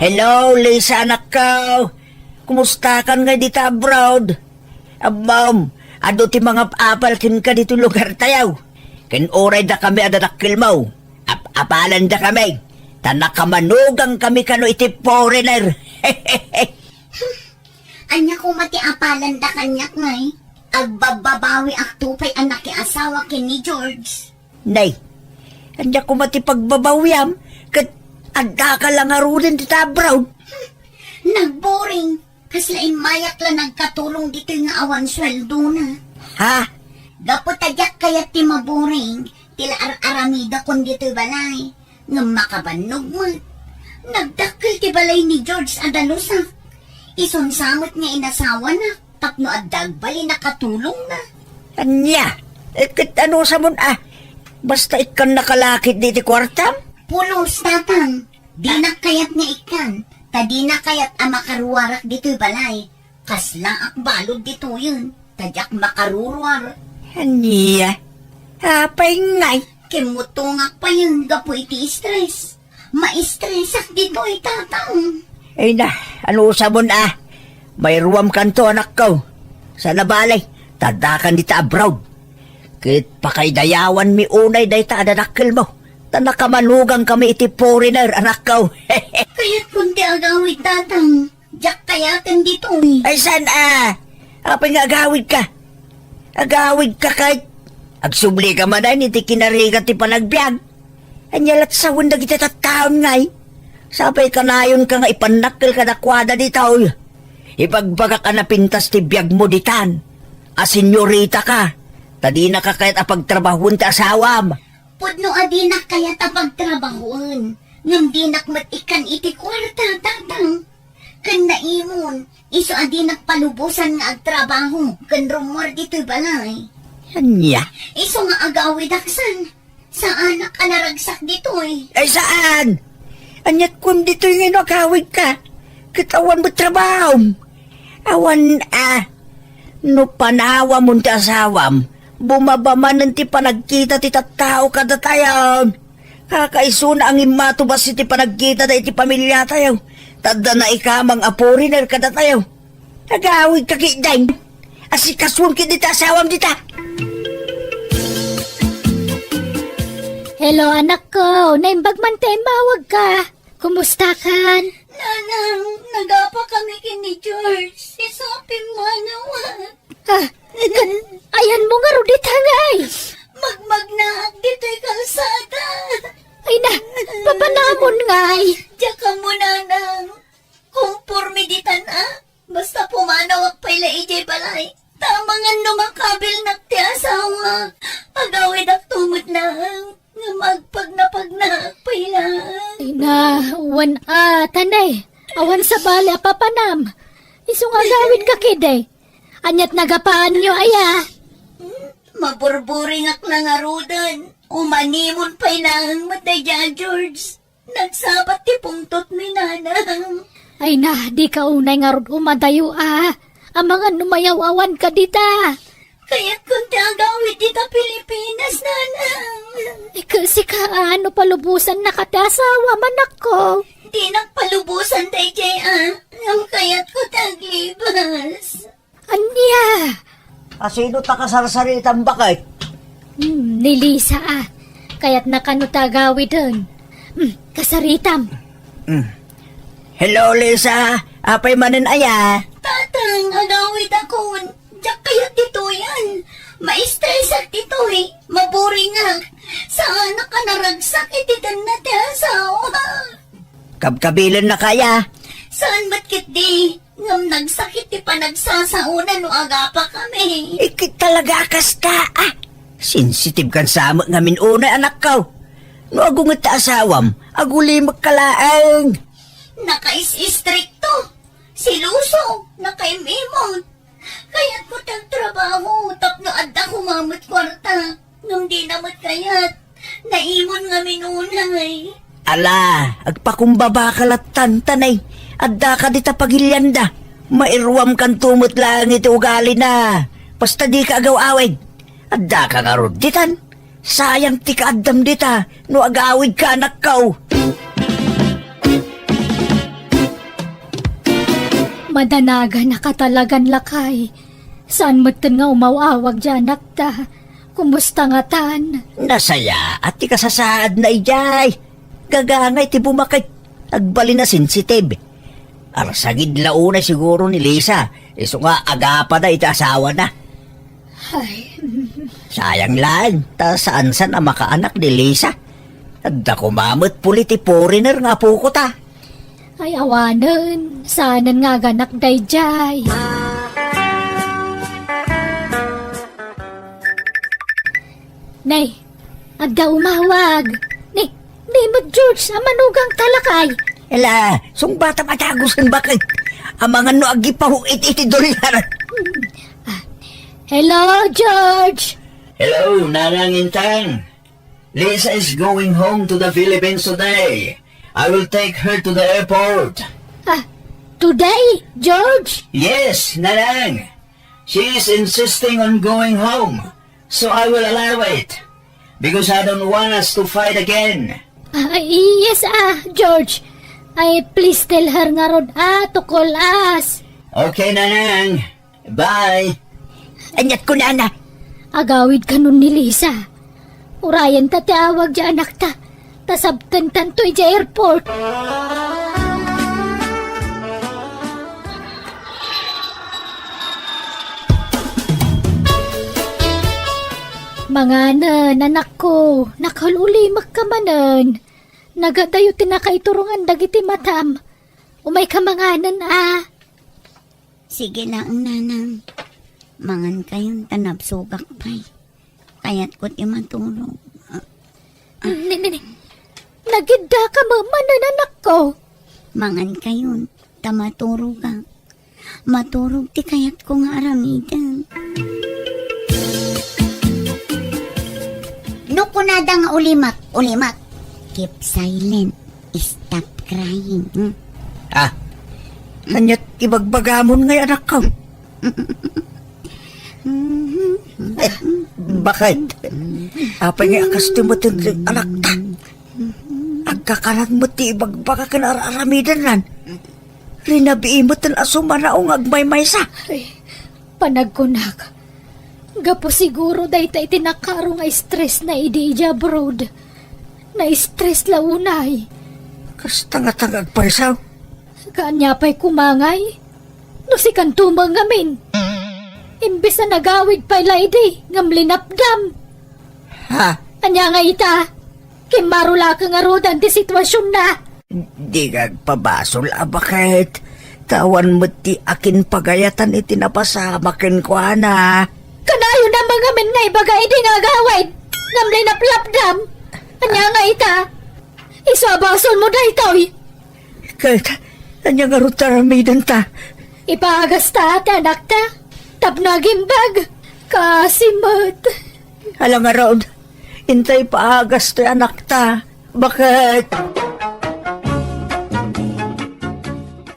Hello, Lisa, anakko. Kumustakan ngay dita abroad? Ammom, adu ti mangap-apal kenka ditoy lugartayo. Ken uray dakami a dadakkelmo, ap-apalanda kami, ta nakamanugangkami kano iti foreigner. Ania koma ti apalanda kaniak ngay? Agbabbabawiak to pay a nakiasawa ken ni George. Nay, ania koma ti pagbabawiam ket addaka la ngaruden dita abroad? Nagboring. Kasla immayak la nagkatulong ditoy nga awan sueldona. Ha? Gapu ta diak kayat ti maboring, ti la ar-aramidakon ditoy balay. Ngem makabannog met. Nagdakkel ti balay ni George a dalusak. Isun sa met nga inasawana tapno adda agbalin a katulongna. Ania? Eh, ket anusamon a? Basta ikkannaka la ketdi ti kuartam? Pulos, Tatang. Dinak kayat nga ikkan, ta dina kayat a makaruarak ditoy balay. Kaslaak balud ditoyen, ta diak makaruruar. Ania? Apay ngay? Kimmutongak payen gapu iti stress. Maistresak ditoy, Tatang. Ay na, anusamon a? Mairuamkanto, anakko. Saan a bale, ta addakan dita abroad. Ket pakaidayawanmi unay dayta a dadakkelmo, ta nakamanugangkami iti foreigner, anakko. Kayatkon ti agawid, Tatang. Diak kayaten ditoy. Ay, saan a? Apay nga agawidka? Agawidka ket agsubli ka manen iti kinarigat ti panagbiag. Ania la't sawen dagiti tattaon ngay? Sapay kanayonka nga ipannakkel kadakuada ditoy. Ibagbagak a napintas ti biagmo ditan, a senyorita ka, ta dinaka kayat a pagtrabahoen ti asawam. Pudno a dinak kayat a pagtrabahoen, ngem dinak met ikkan iti kuarta, Tatang. Ken naimon, isu a dinak palubosan nga agtrabaho ken rummuar ditoy balay. Ania? Isu nga agawidak san, saanak a naragsak ditoy. Ay, saan? Ania't kuan ditoy nga no agawidka? Ket awan met trabahom. Awan a. No panawamon ti asawam, bumaba manen ti panagkita ti tattao kadatayon. Kakaisuna a ngimmatubas iti panagkitada iti pamiliatayo, ta adda naikamang a foreigner kadatayo. Agawidka ketdin. Asikasuon ketdi ti asawam dita. Hello, anakko. Naimbag man ti immawagka. Kumustakan? Nanang, nagapa kami ken ni George. Isu a pimmanaw. Ah, kan, ayanmo ngarud dita ngay? Magmagnaak ditoy kalsada. Ay na, papanamon ngay? Diak ammo, Nanang. Kumporme ditan a. Basta pumanawak pay la idiay balay. Ta amangan no makabilnak ti asawa. Agawidak to met laeng nga agpagnapagnaak pay laeng. Ay na, wen a, tanay. Awan sabali a papanam. Isu nga agawidka ketdi. Ania't nagapaanyo aya? Maburburingak la ngaruden. Umanimon pay laeng met daydiay a George. Nagsabat ti pungtotmi, Nanang. Ay na, dika unay ngarud umadayo a. Amangan no mayaw-awanka dita. Kayatkon ti agawid dita Pilipinas, Nanang. Ikel sika a, no palubosannaka ti asawam, anakko. Dinak palubosan daydiay a, ngem kayatko ti aglibas. Ania? Asino ta kasarsaritamba ket? Hmm, ni Lisa a. Kayatna kano ti agawiden. Hmm, kasaritam. Hmm. Hello, Lisa. Apay manen aya? Tatang, agawidakon. Diak kayat ditoyen. Maistresak ditoy. Maburingak. Saanak a naragsak iti tenna ti asawa. Kabkabilennaka aya? Saan met ketdi? Ngem nagsakit ti panagsasaona no agapa kami. Iket talaga a kasta, a. Sensitive kan sa met ngamin unay, anakko. No agunget ti asawam, agulimekka laeng. Nakais-istrikto, seloso, nakaim-imon. Kayatko ti agtrabaho tapno adda koma met kuarta. Ngem dina met kayat. Naimon ngamin unay. Ala, agpakumbabaka lattan, tanay. Addaka dita pagilianda. Mairuamkanto met laeng iti ugalina. Basta dika agaw-awid. Addaka ngarud ditan. Sayang ti kaaddam dita no agawidka, anakko. Madanagan a katalagan, lakay. Saan metten nga umaw-awag diay anakta. Kumusta ngatan? Nasayaat ti kasasaadna idiay. Gagangay ti bumaket. Agbalin a sensitive. Arsagid la unay siguro ni Lisa, isu nga agapada iti asawana. Ay. Sayang laeng, ta saan-san a makaanak ni Lisa. Adda koma met puli ti foreigner nga apoko ta. Ay, awanen, saanen nga aganak daydiay. Nay, adda umawag. Ni, ni met George, a manugang ta lakay. Ela, sungbatam a dagusen baket. Amangan no agipahuit iti dollar. Hmm. Ah, hello, George. Hello, Nanang Intang. Lisa is going home to the Philippines today. I will take her to the airport. Ah, today, George? Yes, Nanang. She is insisting on going home, so I will allow it, because I don't want us to fight again. Ah, yes, ah, George. Ay, please tell her ngarud, ah, to call us. Okay, Nanang. Bye. Aniat kunana? Agawid kanon ni Lisa. Urayen ta ti awag diay anakta. Ta sabtentanto idiay airport. Manganen, anakko. Nakaul-ulimek ka manen. Nagadayo ti nakaiturongan dagiti matam. Umay ka manganen, a. Sige laeng, Nanang. Mangan kayon ta nabsogak pay. Kayatko ti maturog. Ni, ni, ni. Nagidda ka manen, anakko. Mangan kayon ta maturogak. Maturog ti kayatko nga aramiden. No kunada nga ulimek, ulimek. Keep silent. Stop crying. Hmm? Ah, aniat ibagbagamon ngay, anakko? Eh, baket? Apay ngay a kastoy met ti anakta? Agkakalag met ti ibagbaga ken ar-aramidennan. Rinabii met a sumanaw nga agmaymaysa. Ay, panagkunak, gapu siguro dayta iti nakaro nga stressna idi idiay abroad. Na-stress la unay. Kasta ngata nga agparisaw? Kaania pay koma ngay? No sikanto met ngamin. Imbes a nagawid pay la idi ngem linapdam. Ha? Ania ngay ita? Kimmaro la ka ngaruden ti situasionna. Di nga agpabasol a baket. Ta awan met ti akinpagayatan iti napasamak kenkuana. Kanayon a mangamin nga ibaga idi nga agawid ngem linaplapdam. Ania ngay ita? Isu a basolmo daytoy. Ket ania ngarud ti aramidenta? Ipaagasta ti anakta tapno agimbag. Kaasi met. Ala ngarud, intay paagas ti anakta. Baket?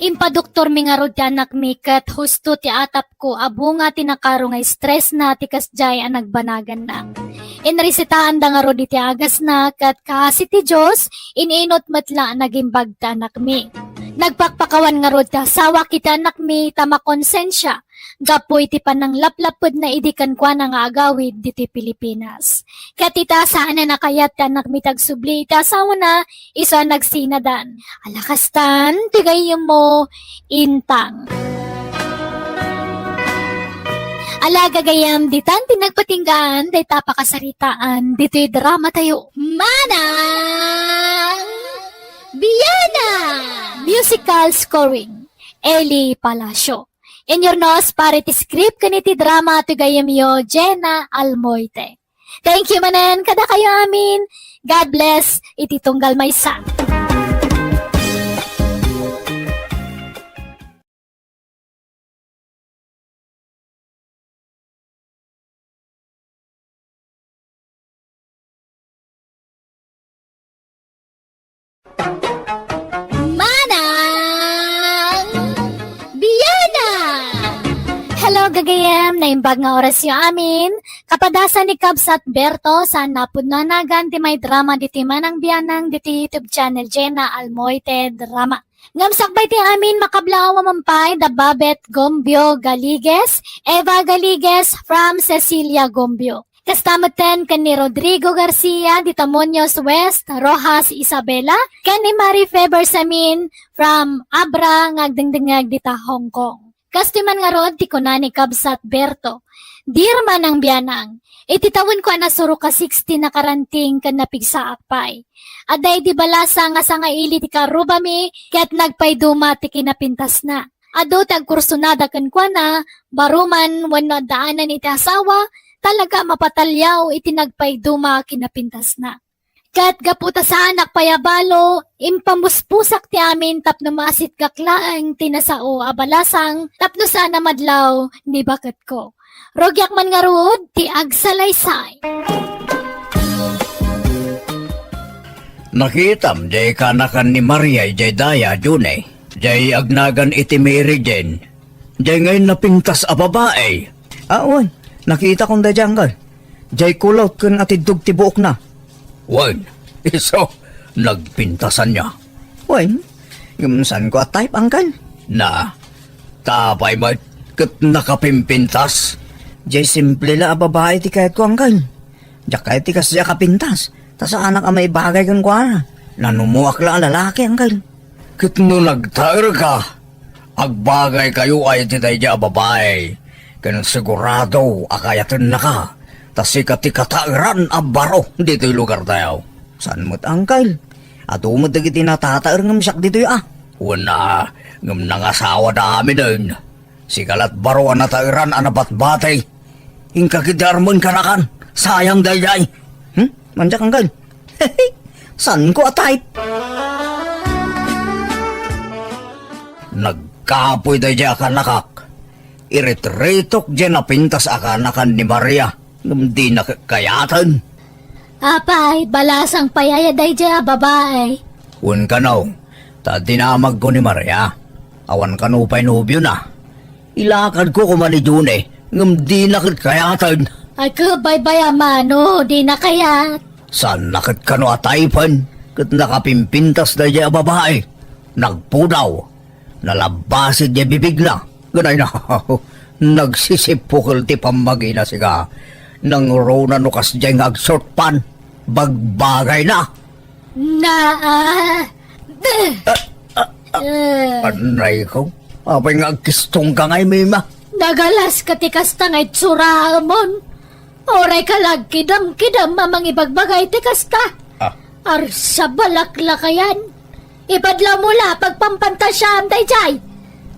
Impadoktormi ngarud ti anakmi ket husto ti atapko a bunga ti nakaro nga stressna ti kasdiay a nagbanaganna. Inresitaanda ngarud iti agasna ket kaasi ti Dios, in-inut met la a nagimbag ti anakmi. Nagpakpakawan ngarud ti asawak iti anakmi ta makonsensia gapu iti pananglaplapedna idi kenkuana nga agawid ditoy Pilipinas. Ket ita, saanen a kayat ti anakmi ti agsubli iti asawana, isu a nagsinadan. Ala kastan ti gayyemmo, Intang. Ala gagayyem, ditan ti nagpatinggaan dayta a pakasaritaan ditoy dramatayo. Manang Biana! Musical scoring, Eli Palacio. Inyurnos para iti script ken iti drama ti gayyemyo, Jenna Almoite. Thank you manen kadakayo amin. God bless iti tunggal maysa. Manang Biana! Hello, gagayyem! Naimbag nga orasyo amin. Kapadasan ni Kabsat Berto, saan a pudno a nagan ti may drama ditoy Manang Bianang ditoy YouTube channel Jenna Almoite Drama. Ngem sakbay ti amin, makablaaw man pay da Babet Gombio Galigues, Eva Galigues from Cecilia Gombio. Kasta metten ken ni Rodrigo Garcia dita Muñoz West, Roxas, Isabela, ken ni Marife Bersamin from Abra nga agdengdengngeg dita Hong Kong. Kastoy man ngarud ti kuna ni Kabsat Berto, "Dear Manang Bianang, iti tawenko a nasurok a sixty nakaranting ken napigsaak pay. Adda idi balasang nga sangaili ti karrubami ket nagpayduma ti kinapintasna. Adu ti agkursunada kenkuana, baro man wenno addaanan iti asawa, talaga a mapataliaw iti nagpayduma a kinapintasna. Ket gapu ta saanak pay a balo, impamuspusak ti amin tapno maasitgak laeng ti nasao a balasang tapno saan a madlaw ni baketko. Rugiak man ngarud ti agsalaysay." Nakitam jay kanakan ni Maria idiay daya, June. Jay agnagan iti Mary Jane. Jay ngay napintas a babai. Ah, wen. Nakitakon daydiay, anggal. Jay kulot ken atiddog ti buokna. Wen, isu, nagpintasan niya. Wen, ngem saanko a type, anggal. Na, tapay met ket nakapimpintas. Jay simple la a babai ti kayatko, anggal. Diak kayat ti kasdiay a kapintas. Ta saanak a maibagay kenkuana. Nanumoak la a lalaki, anggal. Ket no nagtaerka, agbagaykayo ay iti daydiay a babai, ken sigurado a kayatennaka, ta sika ti kataeran a baro ditoy lugartayo. Saan met, angkel? Adu met dagiti natataer ngem siak ditoy a. Wen a, ngem nangasawada aminen. Sika lat baro a nataeran a nabatbati. Inka ketdi armen kanakan. Sayang daydiay. Hmm? Mandiak, angkel. Saanko a type. Nagkapoy daydiay a kanakak. Iritiritok diay napintas a kanakan ni Maria. Ngem dina kayaten. Apay, balasang pay aya daydiay a babai. Wen kano, ta dinamagko ni Maria. Awan kano pay nobiona. Ilakadko koma ni June, ngem dina ket kayaten. Ay, kabaybay a mano, dina kayat. Saanna ket kano a typen, ket nakapimpintas daydiay a babai. Nagpudaw. Nalabbasi diay bibigna. Ganay na. Nagsisipukel ti pammagina, sika. Nangruna no kasdiay nga agshort pant. Bagbagay na. Na, ah. Eh. Anay ko. Apay nga agkistong ka ngay, Mima? Nagalas ka ti kasta nga itsuraemon. Uray ka la agkidam-kidam a mangibagbaga iti kasta. Ah. Arsa, balaklakayan. Ipadlaw mo la pagpampantasiam daydiay.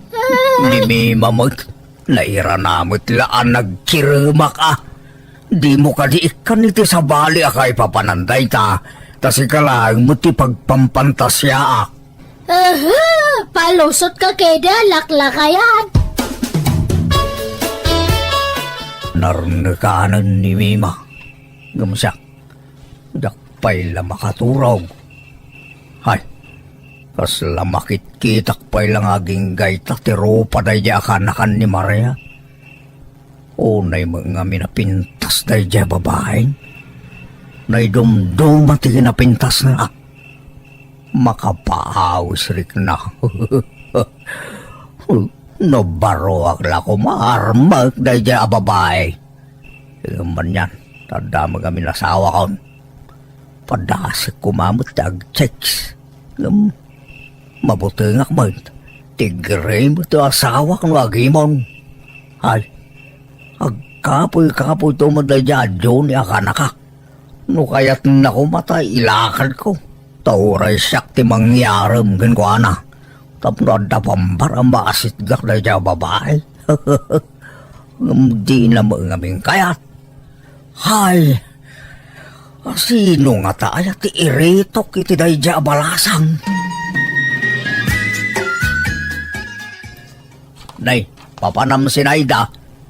Ah. Ni Mima met, nairana met la a nagkiremak a. Dimo kadi ikkan iti sabali a kaipapanan dayta, ta sika laeng met ti pagpampantasiaak. Aha! Palusot ka kede, laklakayan! Narnekanen ni Mima. Ngem siak, diak pay la makaturog. Hay, kasla makitkitak pay la nga agingga ita ti rupa daydiay a kanakan ni Maria. Unay met ngamin a pintas daydiay a babaen. Naidumduma ti kinapintasna. Makapaawis rikna. No baroak la koma, armek daydiay a babai. Ngem anian, ta adda met ngamin asawakon. Padasek koma met ti agchicks. Ngem, mabutengak met. Tigre met ti asawak no agimon. Ay, agkapoy-kapoyto met daydiay a Johnny a kanakak. No kayatna koma ta ilakadko. Ta uray siak ti mangyarem kenkuana. Tapno adda pambar a maasitgak daydiay a babai. Ngem dina met ngamin kayat. Hay, sino ngata aya ti iritok iti daydiay a balasang? Nay, papanam, Sinaida.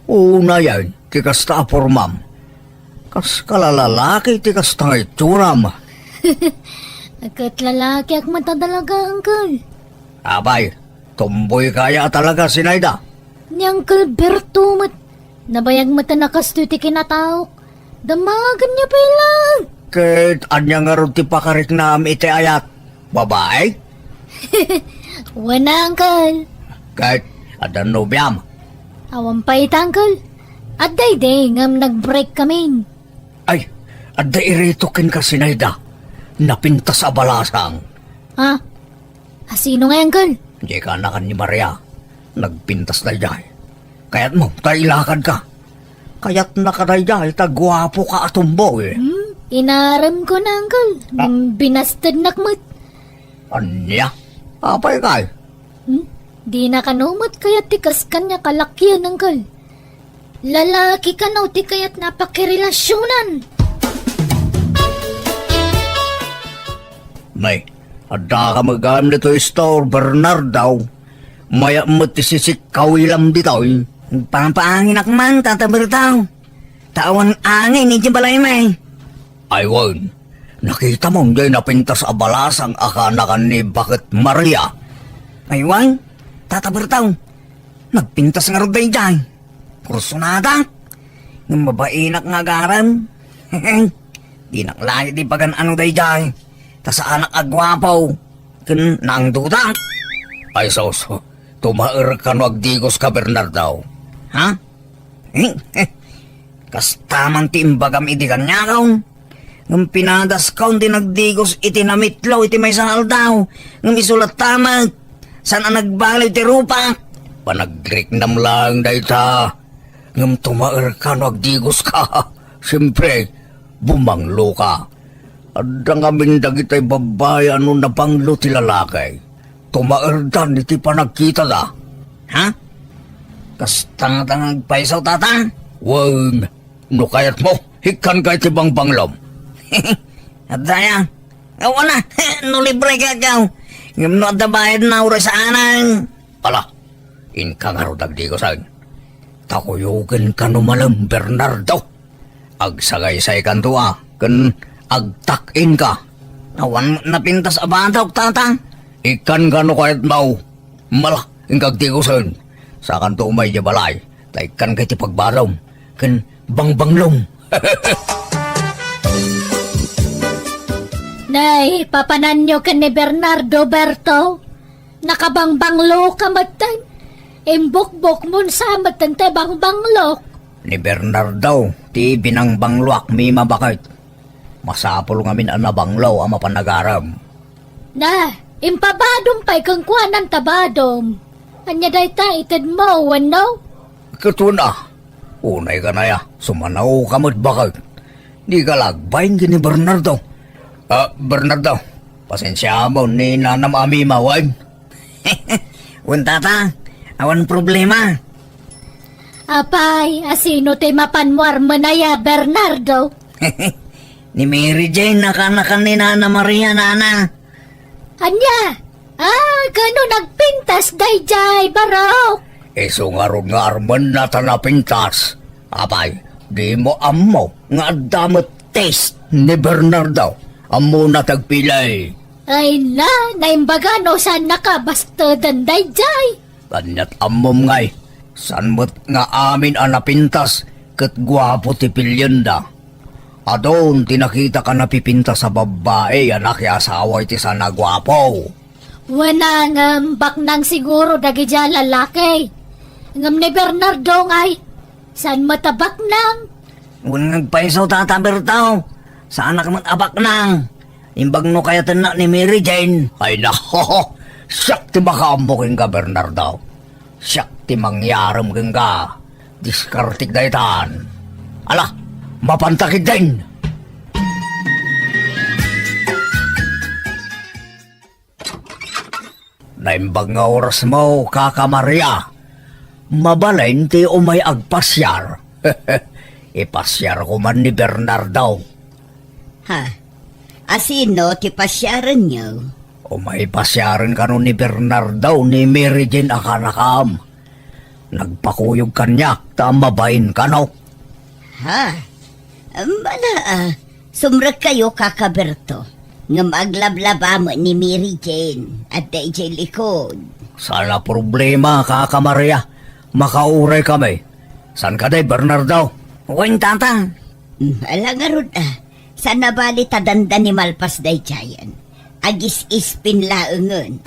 Unayen ti kasta a pormam. Kas kalalalaki ti kasta nga itsuram. Ket lalakiak met a talaga, uncle. Apay, tomboy ka aya a talaga, Sinaida? Ni Uncle Berto met, nabayag met a nakastoy ti kinataok. Damagenyo pay laeng. Ket ania ngarud ti pakariknam iti ayat? Babai? Wen, Uncle. Ket, adda nobiam? Awan pay ita, Uncle. Adda idi ngem nag-break kami. Ay, adda iritok kenka si Naida. Napintas a balasang. Ha? Asino ngay, Uncle? Diay kaanakan ni Maria. Nagpintas daydiay. Kayatmo, ta ilakadka. Kayatnaka daydiay, ta guapoka a tomboy. Hmm? Inaremko na, Uncle. Ah. Binastednak met. Ania? Apay kay? Hmm? Dina kano met kayat ti kas kaniak a lakian, Uncle. Lalaki kano ti kayatna a pakirelasionan. Nay, adda ka met gayam ditoy store, Bernardo. Mayat met ti sisikkawilam ditoy. Nagpapaanginak man, Tata Berto. Ta awan angin idiay balaymi. Ay wen, nakitam diay napintas a balasang a kaanakan ni Baket Maria? Ay wen, Tata Berto, nagpintas ngarud daydiay. Kursonadak, ngem mabainak nga agarem. Dinak laeng ibagan no daydiay, ta saanak a guapo ken naangdudak. Ay sus, tumaerka no agdigoska, Bernardo. Ha? Kasta man ti imbagam idi kaniak. Ngem pinadaskon ti nagdigos iti namitlo iti maysa nga aldaw. Ngem isu latta met, saan a nagbaliw ti rupak. Panagriknam laeng dayta. Ngem tumaerka no agdigoska. Siempre, bumangloka. Adda ngamin dagitay babbai a no nabanglo ti lalaki, tumaerdan iti panagkitada. Ha? Kasta ngata nga agpayso, Tata? Wen, no kayatmo, ikkanka iti bangbanglom. Adda aya? Awan a, no libre ka ikaw. Ngem no adda bayadna, uray saanen. Ala, inka ngarud agdigosen. Ta kuyogenka no malem, Bernardo. Agsagaysaykanto a, ken agtak-inka. Awan met napintas a batok, Tata. Ikkanka no kayatmo. Ala, inka agdigosen. Sakanto umay idiay balay, ta ikkanka iti pagbadom ken bangbanglom. Nay, papananyo ken ni Bernardo, Berto? Nakabangbangloka metten. Imbukbokmon sa metten ti bangbanglo. Ni Bernardo ti binangbangloak, Mima, baket. Masapul ngamin a nabanglo a mapan agarem. Na, impabadom pay kenkuana ta badom. Ania dayta, itedmo wenno? Ket wen a. Unay ka naya, sumanawka met, baket. Dika la agbain ken ni Bernardo. Ah, Bernardo, pasensiamon ni nanam a Mima, wen? Wen, Tata, awan problema. Apay, asino ti mapanmo armen aya, Bernardo? Ni Mary Jane a kaanakan ni Nana Maria, nana. Ania? Ah, kano nagpintas daydiay, barok? Isu ngarud nga armenna ta napintas. Apay, dimo ammo nga adda met taste ni Bernardo. Ammona ti agpili. Ay na, naimbaga no saan nakabastedan daydiay. Aniat ammom ngay, saan met nga amin a napintas ket guapo ti pilienda. Adun ti nakitak a napipintas a babbai a nakiasawa iti saan a guapo. Wen a, ngem baknang siguro dagidiay a lalaki. Ngem ni Bernardo ngay, saan met a baknang? Wen nga agpayso, Tata Berto, saanak met a baknang. Imbag no kayatennak ni Mary Jane. Ay, nako! Siak ti makaammo kenka, Bernardo. Siak ti mangyarem kenka. Diskartek daytan. Ala, mapanta ketdin! Naimbag nga orasmo, Kaka Maria. Mabalin ti umay agpasiar. Ipasiarko man ni Bernardo. Ha? Asino ti pasiarenyo? Umay pasiaren kano ni Bernardo ni Mary Jane a kaanakam. Nagpakuyog kaniak ta mabain kano. Ha? Mala, ah, sumrekkayo, Kaka Berto. Ngem aglablaba met ni Mary Jane, adda idiay likod. Saan a problema, Kaka Maria. Makauray kami. Saan kadi, Bernardo? Wen, Tata. Hmm, ala ngarud, ah. Saan a bali ta dandani malpas daydiayen. Agis-ispin laengen.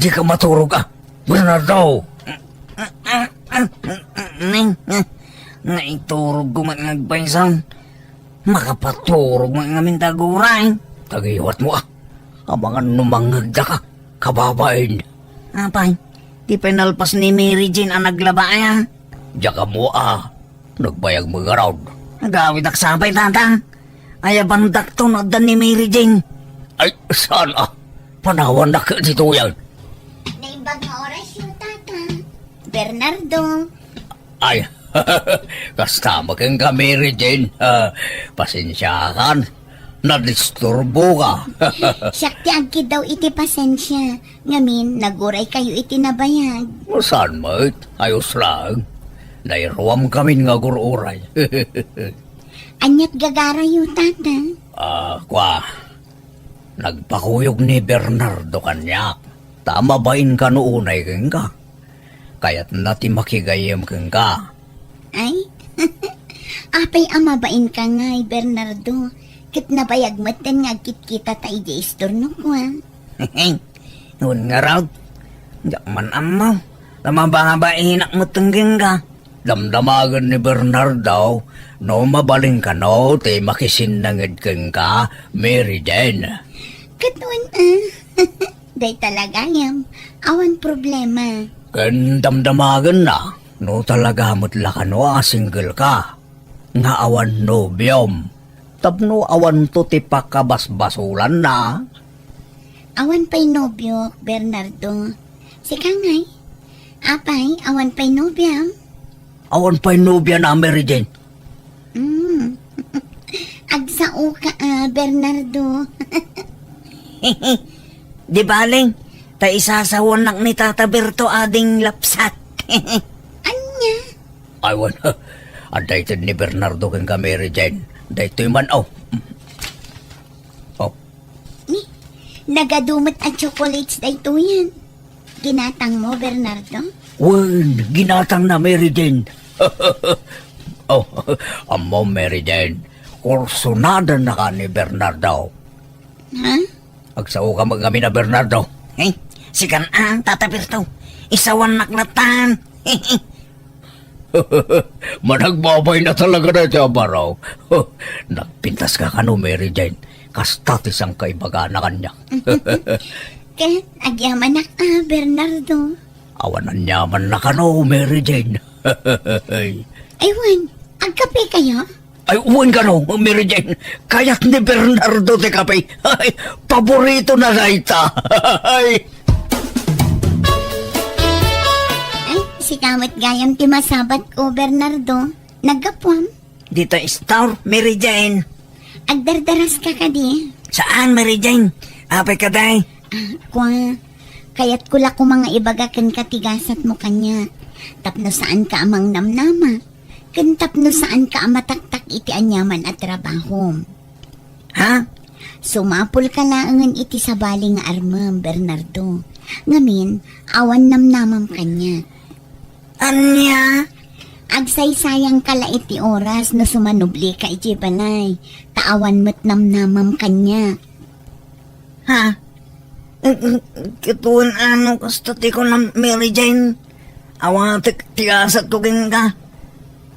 Dika maturog a, Bernardo! Naiturogko met nga agpaysan. Makapaturogmo ngamin ta aguray. Tagiwatmo a. Amangan no mangngegdaka, kababain. Apay, ti pinalpas ni Mary Jane a naglaba aya? Diak ammo a. Nagbayag met ngarud. Agawidak sapay, tata. Ayabandakto no adda ni Mary Jane. Ay, saan a? Panawandak ditoyen. Naimbag nga orasyo, tata. Bernardo. Ay, kasta met kenka, Mary Jane. Ah, pasensiakan. Nadisturboka. Siak ti agkiddaw iti pasensia. Ngamin, naguraykayo iti nabayag. Saan met? Ayos laeng. Nairuamkamin nga agur-uray. Ania ti gagarayo, tata? Ah, kua. Nagpakuyog ni Bernardo kaniak. Ta mabain kano unay kenka. Kayatna ti makigayyem kenka. Ay? Apay a mabain ka ngay, Bernardo, ket nabayag metten nga agkitkitata idiay istornok, a? Wen ngarud, diak man ammo. Ta mababainak metten kenka. Damdamagen ni Bernardo no mabalin kano ti makisinnanged kenka, Mary Jane. Ket wen, a? Dayta la gayam, awan problema. Ken damdamagenna no talaga met la kano a single ka, nga awan nobiom, tapno awanto ti pakabasbasolanna. Awan pay nobiok, Bernardo. Sika ngay? Apay, awan pay nobiam? Awan pay nobiana, Mary Jane. Mm. Agsao ka, a, Bernardo. Di bale, ta isasawanak ni Tata Berto ading lapsat. Ania? Ay, wen, adda ited ni Bernardo kenka, Mary Jane. Daytoy man, o. O. Ni, nagadu met a chocolates daytoyen. Ginatangmo, Bernardo? Wen, ginatangna, Mary Jane. O, ammo, Mary Jane, kursonadanaka ni Bernardo. Ha? Agsaoka met ngamin a Bernardo. Eh, sikan a, Tata Berto. Isawannak latan. Managbabain a talaga daytoy a baro. Nagpintaska kano, Mary Jane. Kasta ti sangkaibagana kaniak. Ket agyamanak a, Bernardo. Awan aniamanna kano, Mary Jane. Ay wen, agkapekayo? Ay, wen kano, Mary Jane. Kayat ni Bernardo ti kape. Ay, paboritona dayta. Ay. Ay, sika met gayam ti masabatko, Bernardo. Naggapuam? Dita store, Mary Jane. Agdardaraska kadi? Saan, Mary Jane? Apay kadi? A, kua, kayatko la koma nga ibaga kenka ti gasatmo kaniak. Tapno saanka a mangnamnama. Ken tapno saanka a mataktak iti aniaman a trabahom. Ha? Sumapulka laengen iti sabali nga armem, Bernardo. Ngamin, awan namnamam kaniak. Ania? Agsaysayangka la iti oras no sumanublika idiay balay, ta awan met namnamam kaniak. Ha? Ket wen ano kasta ti kunam, Mary Jane? Awatek ti gasatko kenka.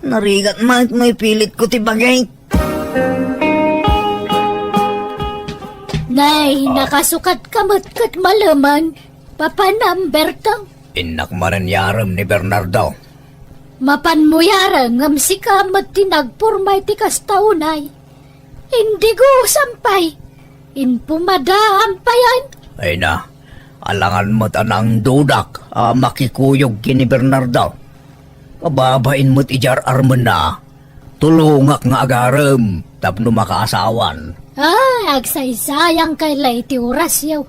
Narigat met no ipilitko ti bagik. Nay, nakasukatka met ket malemen. Papanam, Bertang? Innak manen yarem ni Bernardo. Mapanmo yarem ngem sika met ti nagporma iti kasta unay. Indigosam pay. Inpumadaam payen. Ay na, alangan met a nangdudak a makikuyog ken ni Bernardo. Kababain met idiay ar-armenna. Tulongak nga agarem tapno makaasawan. Ah, agsaysayangkay la iti orasyo.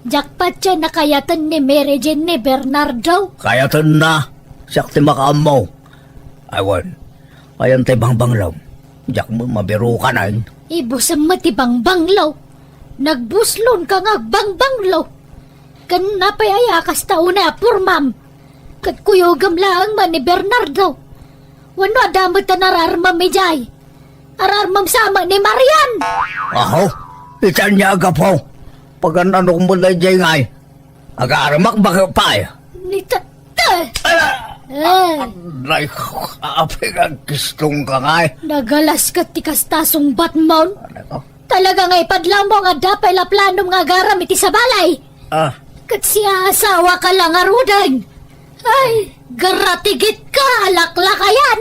Diak patien a kayaten ni Mary Jane ni Bernardo. Kayatenna. Siak ti makaammo. Ay wen, ayan ti bangbanglo. Diak met mabirukanen. Ibusem met ti bangbanglo. Nagbuslon ka nga agbangbanglo. Ken apay aya a kasta unay a pormam? Ket kuyogem laeng man ni Bernardo. Wenno adda met a nararmam idiay? Ararmam sa met ni Marian! Aho, iti ania a gapu? Pagan-anok met daydiay ngay? Agaremak baket pay. Ni Tatay! Ala! Ay! Nay, apay nga agkistong ka ngay? Nagalas ket ti kasta sungbatmon. Ano ko? Talaga nga ipadlawmo nga adda pay la planom nga agaram iti sabalay. Ah. Ket siya asawa ka la ngaruden. Ay, garatigit ka, alaklakayan!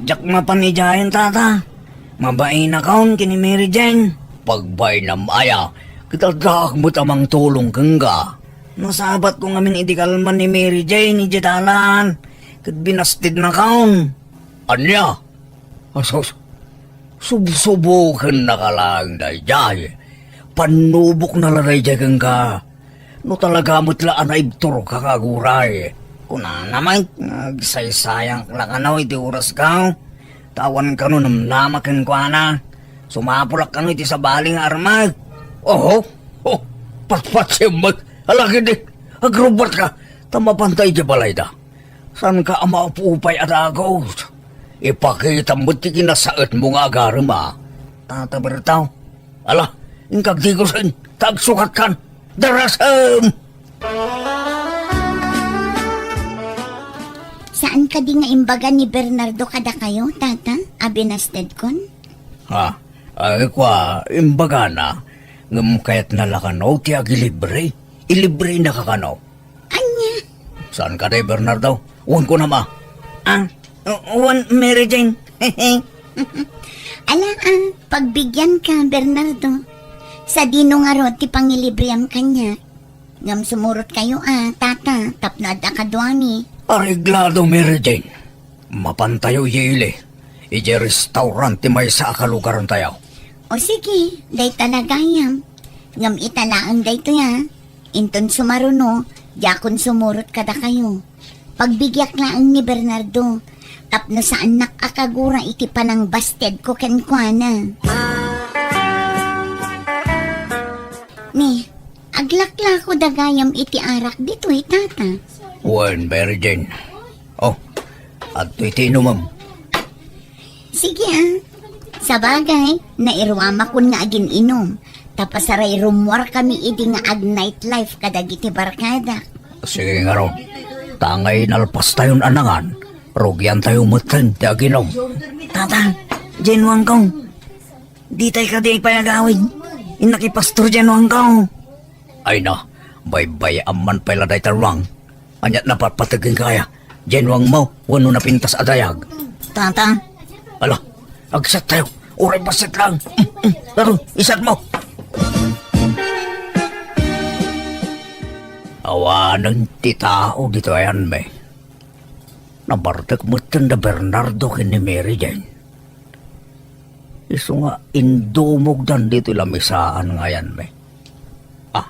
Diak mapan idiayen, tata. Mabainakon ken ni Mary Jane. Pagbainam aya, ket addaak met a mangtulong kenka. Nasabatko ngamin iti kalman ni Mary Jane idiay dalan, ket binastednakon. Ania? Asus, subsubokennaka laeng daydiay. Pannubokna la daydiay kenka. No talaga met la a naibturka nga aguray. Kunana met, agsaysayank la kano iti orasko. Ta awan kano namnama kenkuana. Sumapulak kano iti sabali nga armek. Oho, oh, patpatsim met. Ala ketdi, agrubbatka. Ta mapanta idiay balayda. Saanka a maupupay a dagus? Ipakitam met ti kinasaetmo nga agarem a. Tata Berto. Ala, inka agdigusen, ta agsukatkan. Darasem! Saan kadi nga imbaga ni Bernardo kadakayo, tata, a binastedkon? Ha? Ay, kua, imbagana. Ngem kayatna la kano ti agilibre? Ilibrenaka kano? Ania? Saan kadi, Bernardo? Wen kunam a. Ah, wen, Mary Jane. Ala, ah, pagbigianka, Bernardo. Sadino ngarud ti pangilibream kaniak? Ngem sumurotkayo a, tata, tapno adda kaduami. Areglado, Mary Jane. Mapantayo idiay ili, idiay restaurant ti maysa a kalugarantayo. O sige, dayta la gayam. Ngem ita laeng daytoy a. Inton sumaruno, diakon sumurot kadakayo. Pagbigiak laeng ni Bernardo, tapno saannak a kagura iti panangbastedko kenkuana. Ni, aglaklako da gayam iti arak ditoy, tata. Wen, Mary Jane. Oh, adtoy ti inumem. Sige, ah. Sabagay, nairuamakon nga agin-inum. Ta pasaray rummuarkami idi nga ag-nightlife kadagiti barkadak. Sige ngarud. Ta nga inalpastayon a nangan, rugiantayo metten ti aginum. Tata, Jane Wangkong. Ditay kadi pay agawid. Innak i Pastor Jane Wangkong. Ay na, baybay-am man pay la dayta ruang. Ania't napatpateg kenka aya? Jane Wangmo wenno napintas a dayag? Tata. Ala, agsat tayo. Uray bassit lang. Mm, mm. Taro, isat mo. Awanen ti tao ditoy ayanmi. Nabartek metten da Bernardo ken ni Mary Jane. Isu nga indumogdan ditoy lamisaan nga ayanmi. Ah,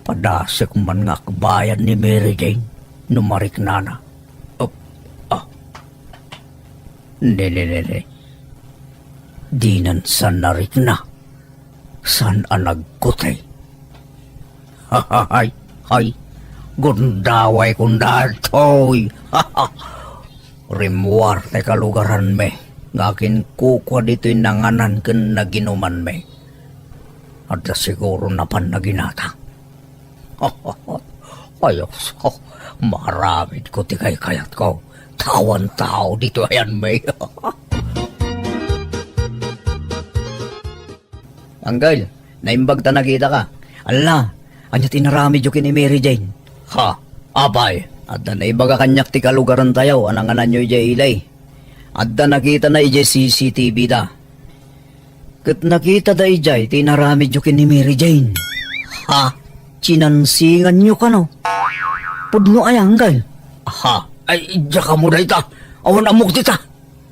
padasek man nga akbayan ni Mary Jane no mariknana. Op, ah. Ne, ne, ne, ne. Dinan sa narikna. Saan a nagkuti? Hay, hay, gundaway kun daytoy. Rimmuar ti kalugaranmi nga akinkukua ditoy nanganan ken naginumanmi. Adda siguro napan naginata. Ay, Apo, maaramidko ti kaykayatko. Awan tao ditoy ayanmi. Anggal, naimbag ta nakitaka. Alla, ania ti inaramidyo ken ni Mary Jane? Ha? Apay? Adda naibaga kaniak ti kalugarantayo a nangananyo idiay ili. Adda nakitana idiay C C T V da. Ket nakitada idiay ti inaramidyo ken ni Mary Jane. Ha? Sinansinganyo kano? Pudno aya, Anggal? Ha? Ay, diak ammo dayta. Awan ammok dita.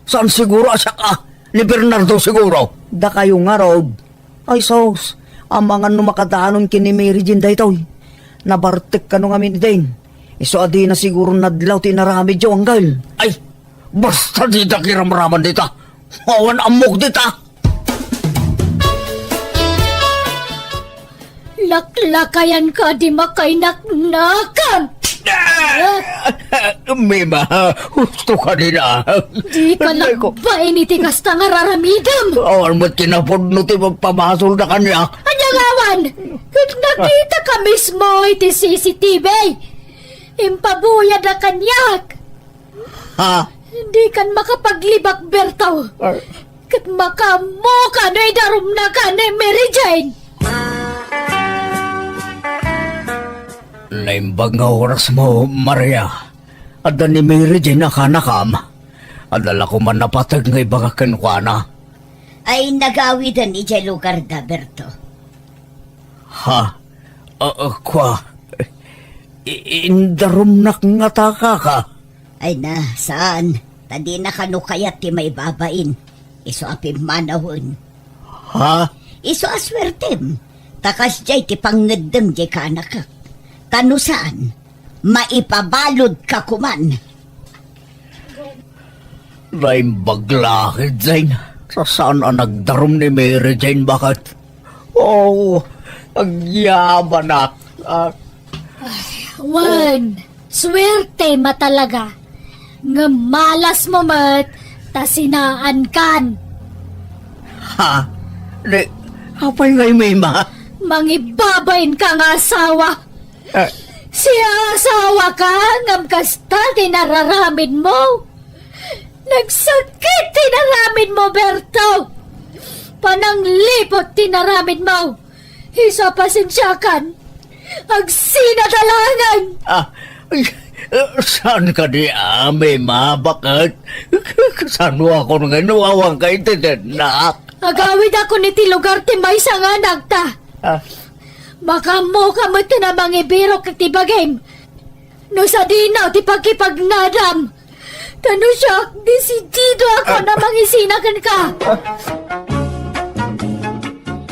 Saan siguro a siak a? Ni Bernardo siguro. Dakayo ngarud. Ay, sus. Amangan no makadanon ken ni Mary Jane daytoy. Nabartek kano ngamin idin. Isu a dina siguro nadlaw ti inaramidyo, Anggal. Ay, basta didak iramraman dita. Awan ammok dita. Laklakayan ka, di makainaknakan! Mima, husto ka din, ah. Di ka Aray ko. Nagbain iti kasta nga raramidem. Awan met kinapudno ti magpamasolda kaniak. Ania Lawan, ket nakitaka mismo iti C C T V. Impabuyada kaniak. Ha? Dikan makapaglibak, Berto. Ay. Ket makaammoka no idarumnaka ni Mary Jane. Naimbag nga oras mo, Maria. Adda ni Mary Jane a kanakam. Adda la koman napateg nga ibaga kenkuana. Ay, nagawiden idiay lugarda, Berto. Ha? Ah, ah, kua? I-, indarumnak ngata, kaka? Ay na, saan? Ta dina kano kayat ti maibabain. Isu a pimmanawen. Ha? Isu a suertem. Ta kasdiay ti pangngeddem diay kaanakak. Ta no saan, maipabaludka koman. Naimbag la, Jane. Sa saan a nagdarum ni Mary Jane, baket? Oh, agyabanak. Ah. Wen, suerte ma talaga. Ngem malas mo met, ta sinaankan. Ha? Di, apay nga imima? Mangibabain ka nga asawa. Eh. Siasawa ka, ngem kasta ti nararamid mo. Nagsakit ti naramid mo, Berto. Panangliput ti naramid mo. Isu a pasensiakan. Agsinadalangen. Ah, ay, eh, saan ka di amin, ma? Baket? Kasano ako nga nawawan ka iti denak? Agawid ako iti lugar ti maysa nga anakta. Ah. Makaammoka met a mangibirok iti bagim. No sadino ti pakipagnadam. Ta no siak, desidido ako a mangisina kenka.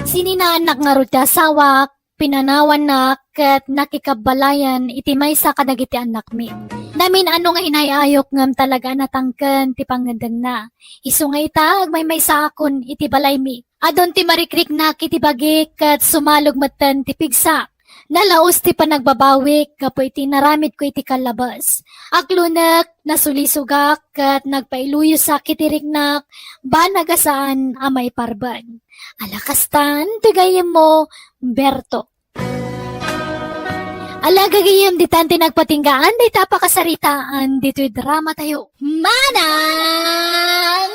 Sininaannak ngarud ti asawak, pinanawannak, ket nakikabbalayan iti maysa kadagiti annakmi. Namin-ano nga inay-ayok ngem talaga a natangken ti pangngeddengna. Isu nga ita, agmaymaysaakon iti balaymi. Adun ti marikriknak iti bagik ket sumalog metten ti pigsak. Nalaus ti panagbabawik gapu iti naramidko iti kallabes. Aklonek, nasulisogak, ket nagpailuyosak iti riknak, banag a saan a maiparben. Ala kastan ti gayyemmo, Berto. Ala gagayyem, ditan ti nagpatinggaan dayta a pakasaritaan ditoy drama tayo. Manang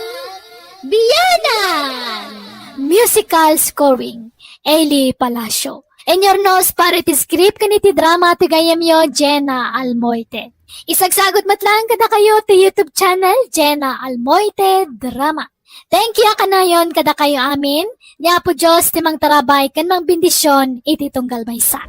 Bianan! Musical scoring, Eli Palacio. Inyurnos para iti script ken iti drama ti gayyemyo, Jenna Almoite. Isagsagut met laeng kadakayo ti YouTube channel, Jenna Almoite Drama. Thank you a kanayon kadakayo amin. Ni Apo Dios ti mangtarabay ken mangbendision iti tunggal maysa.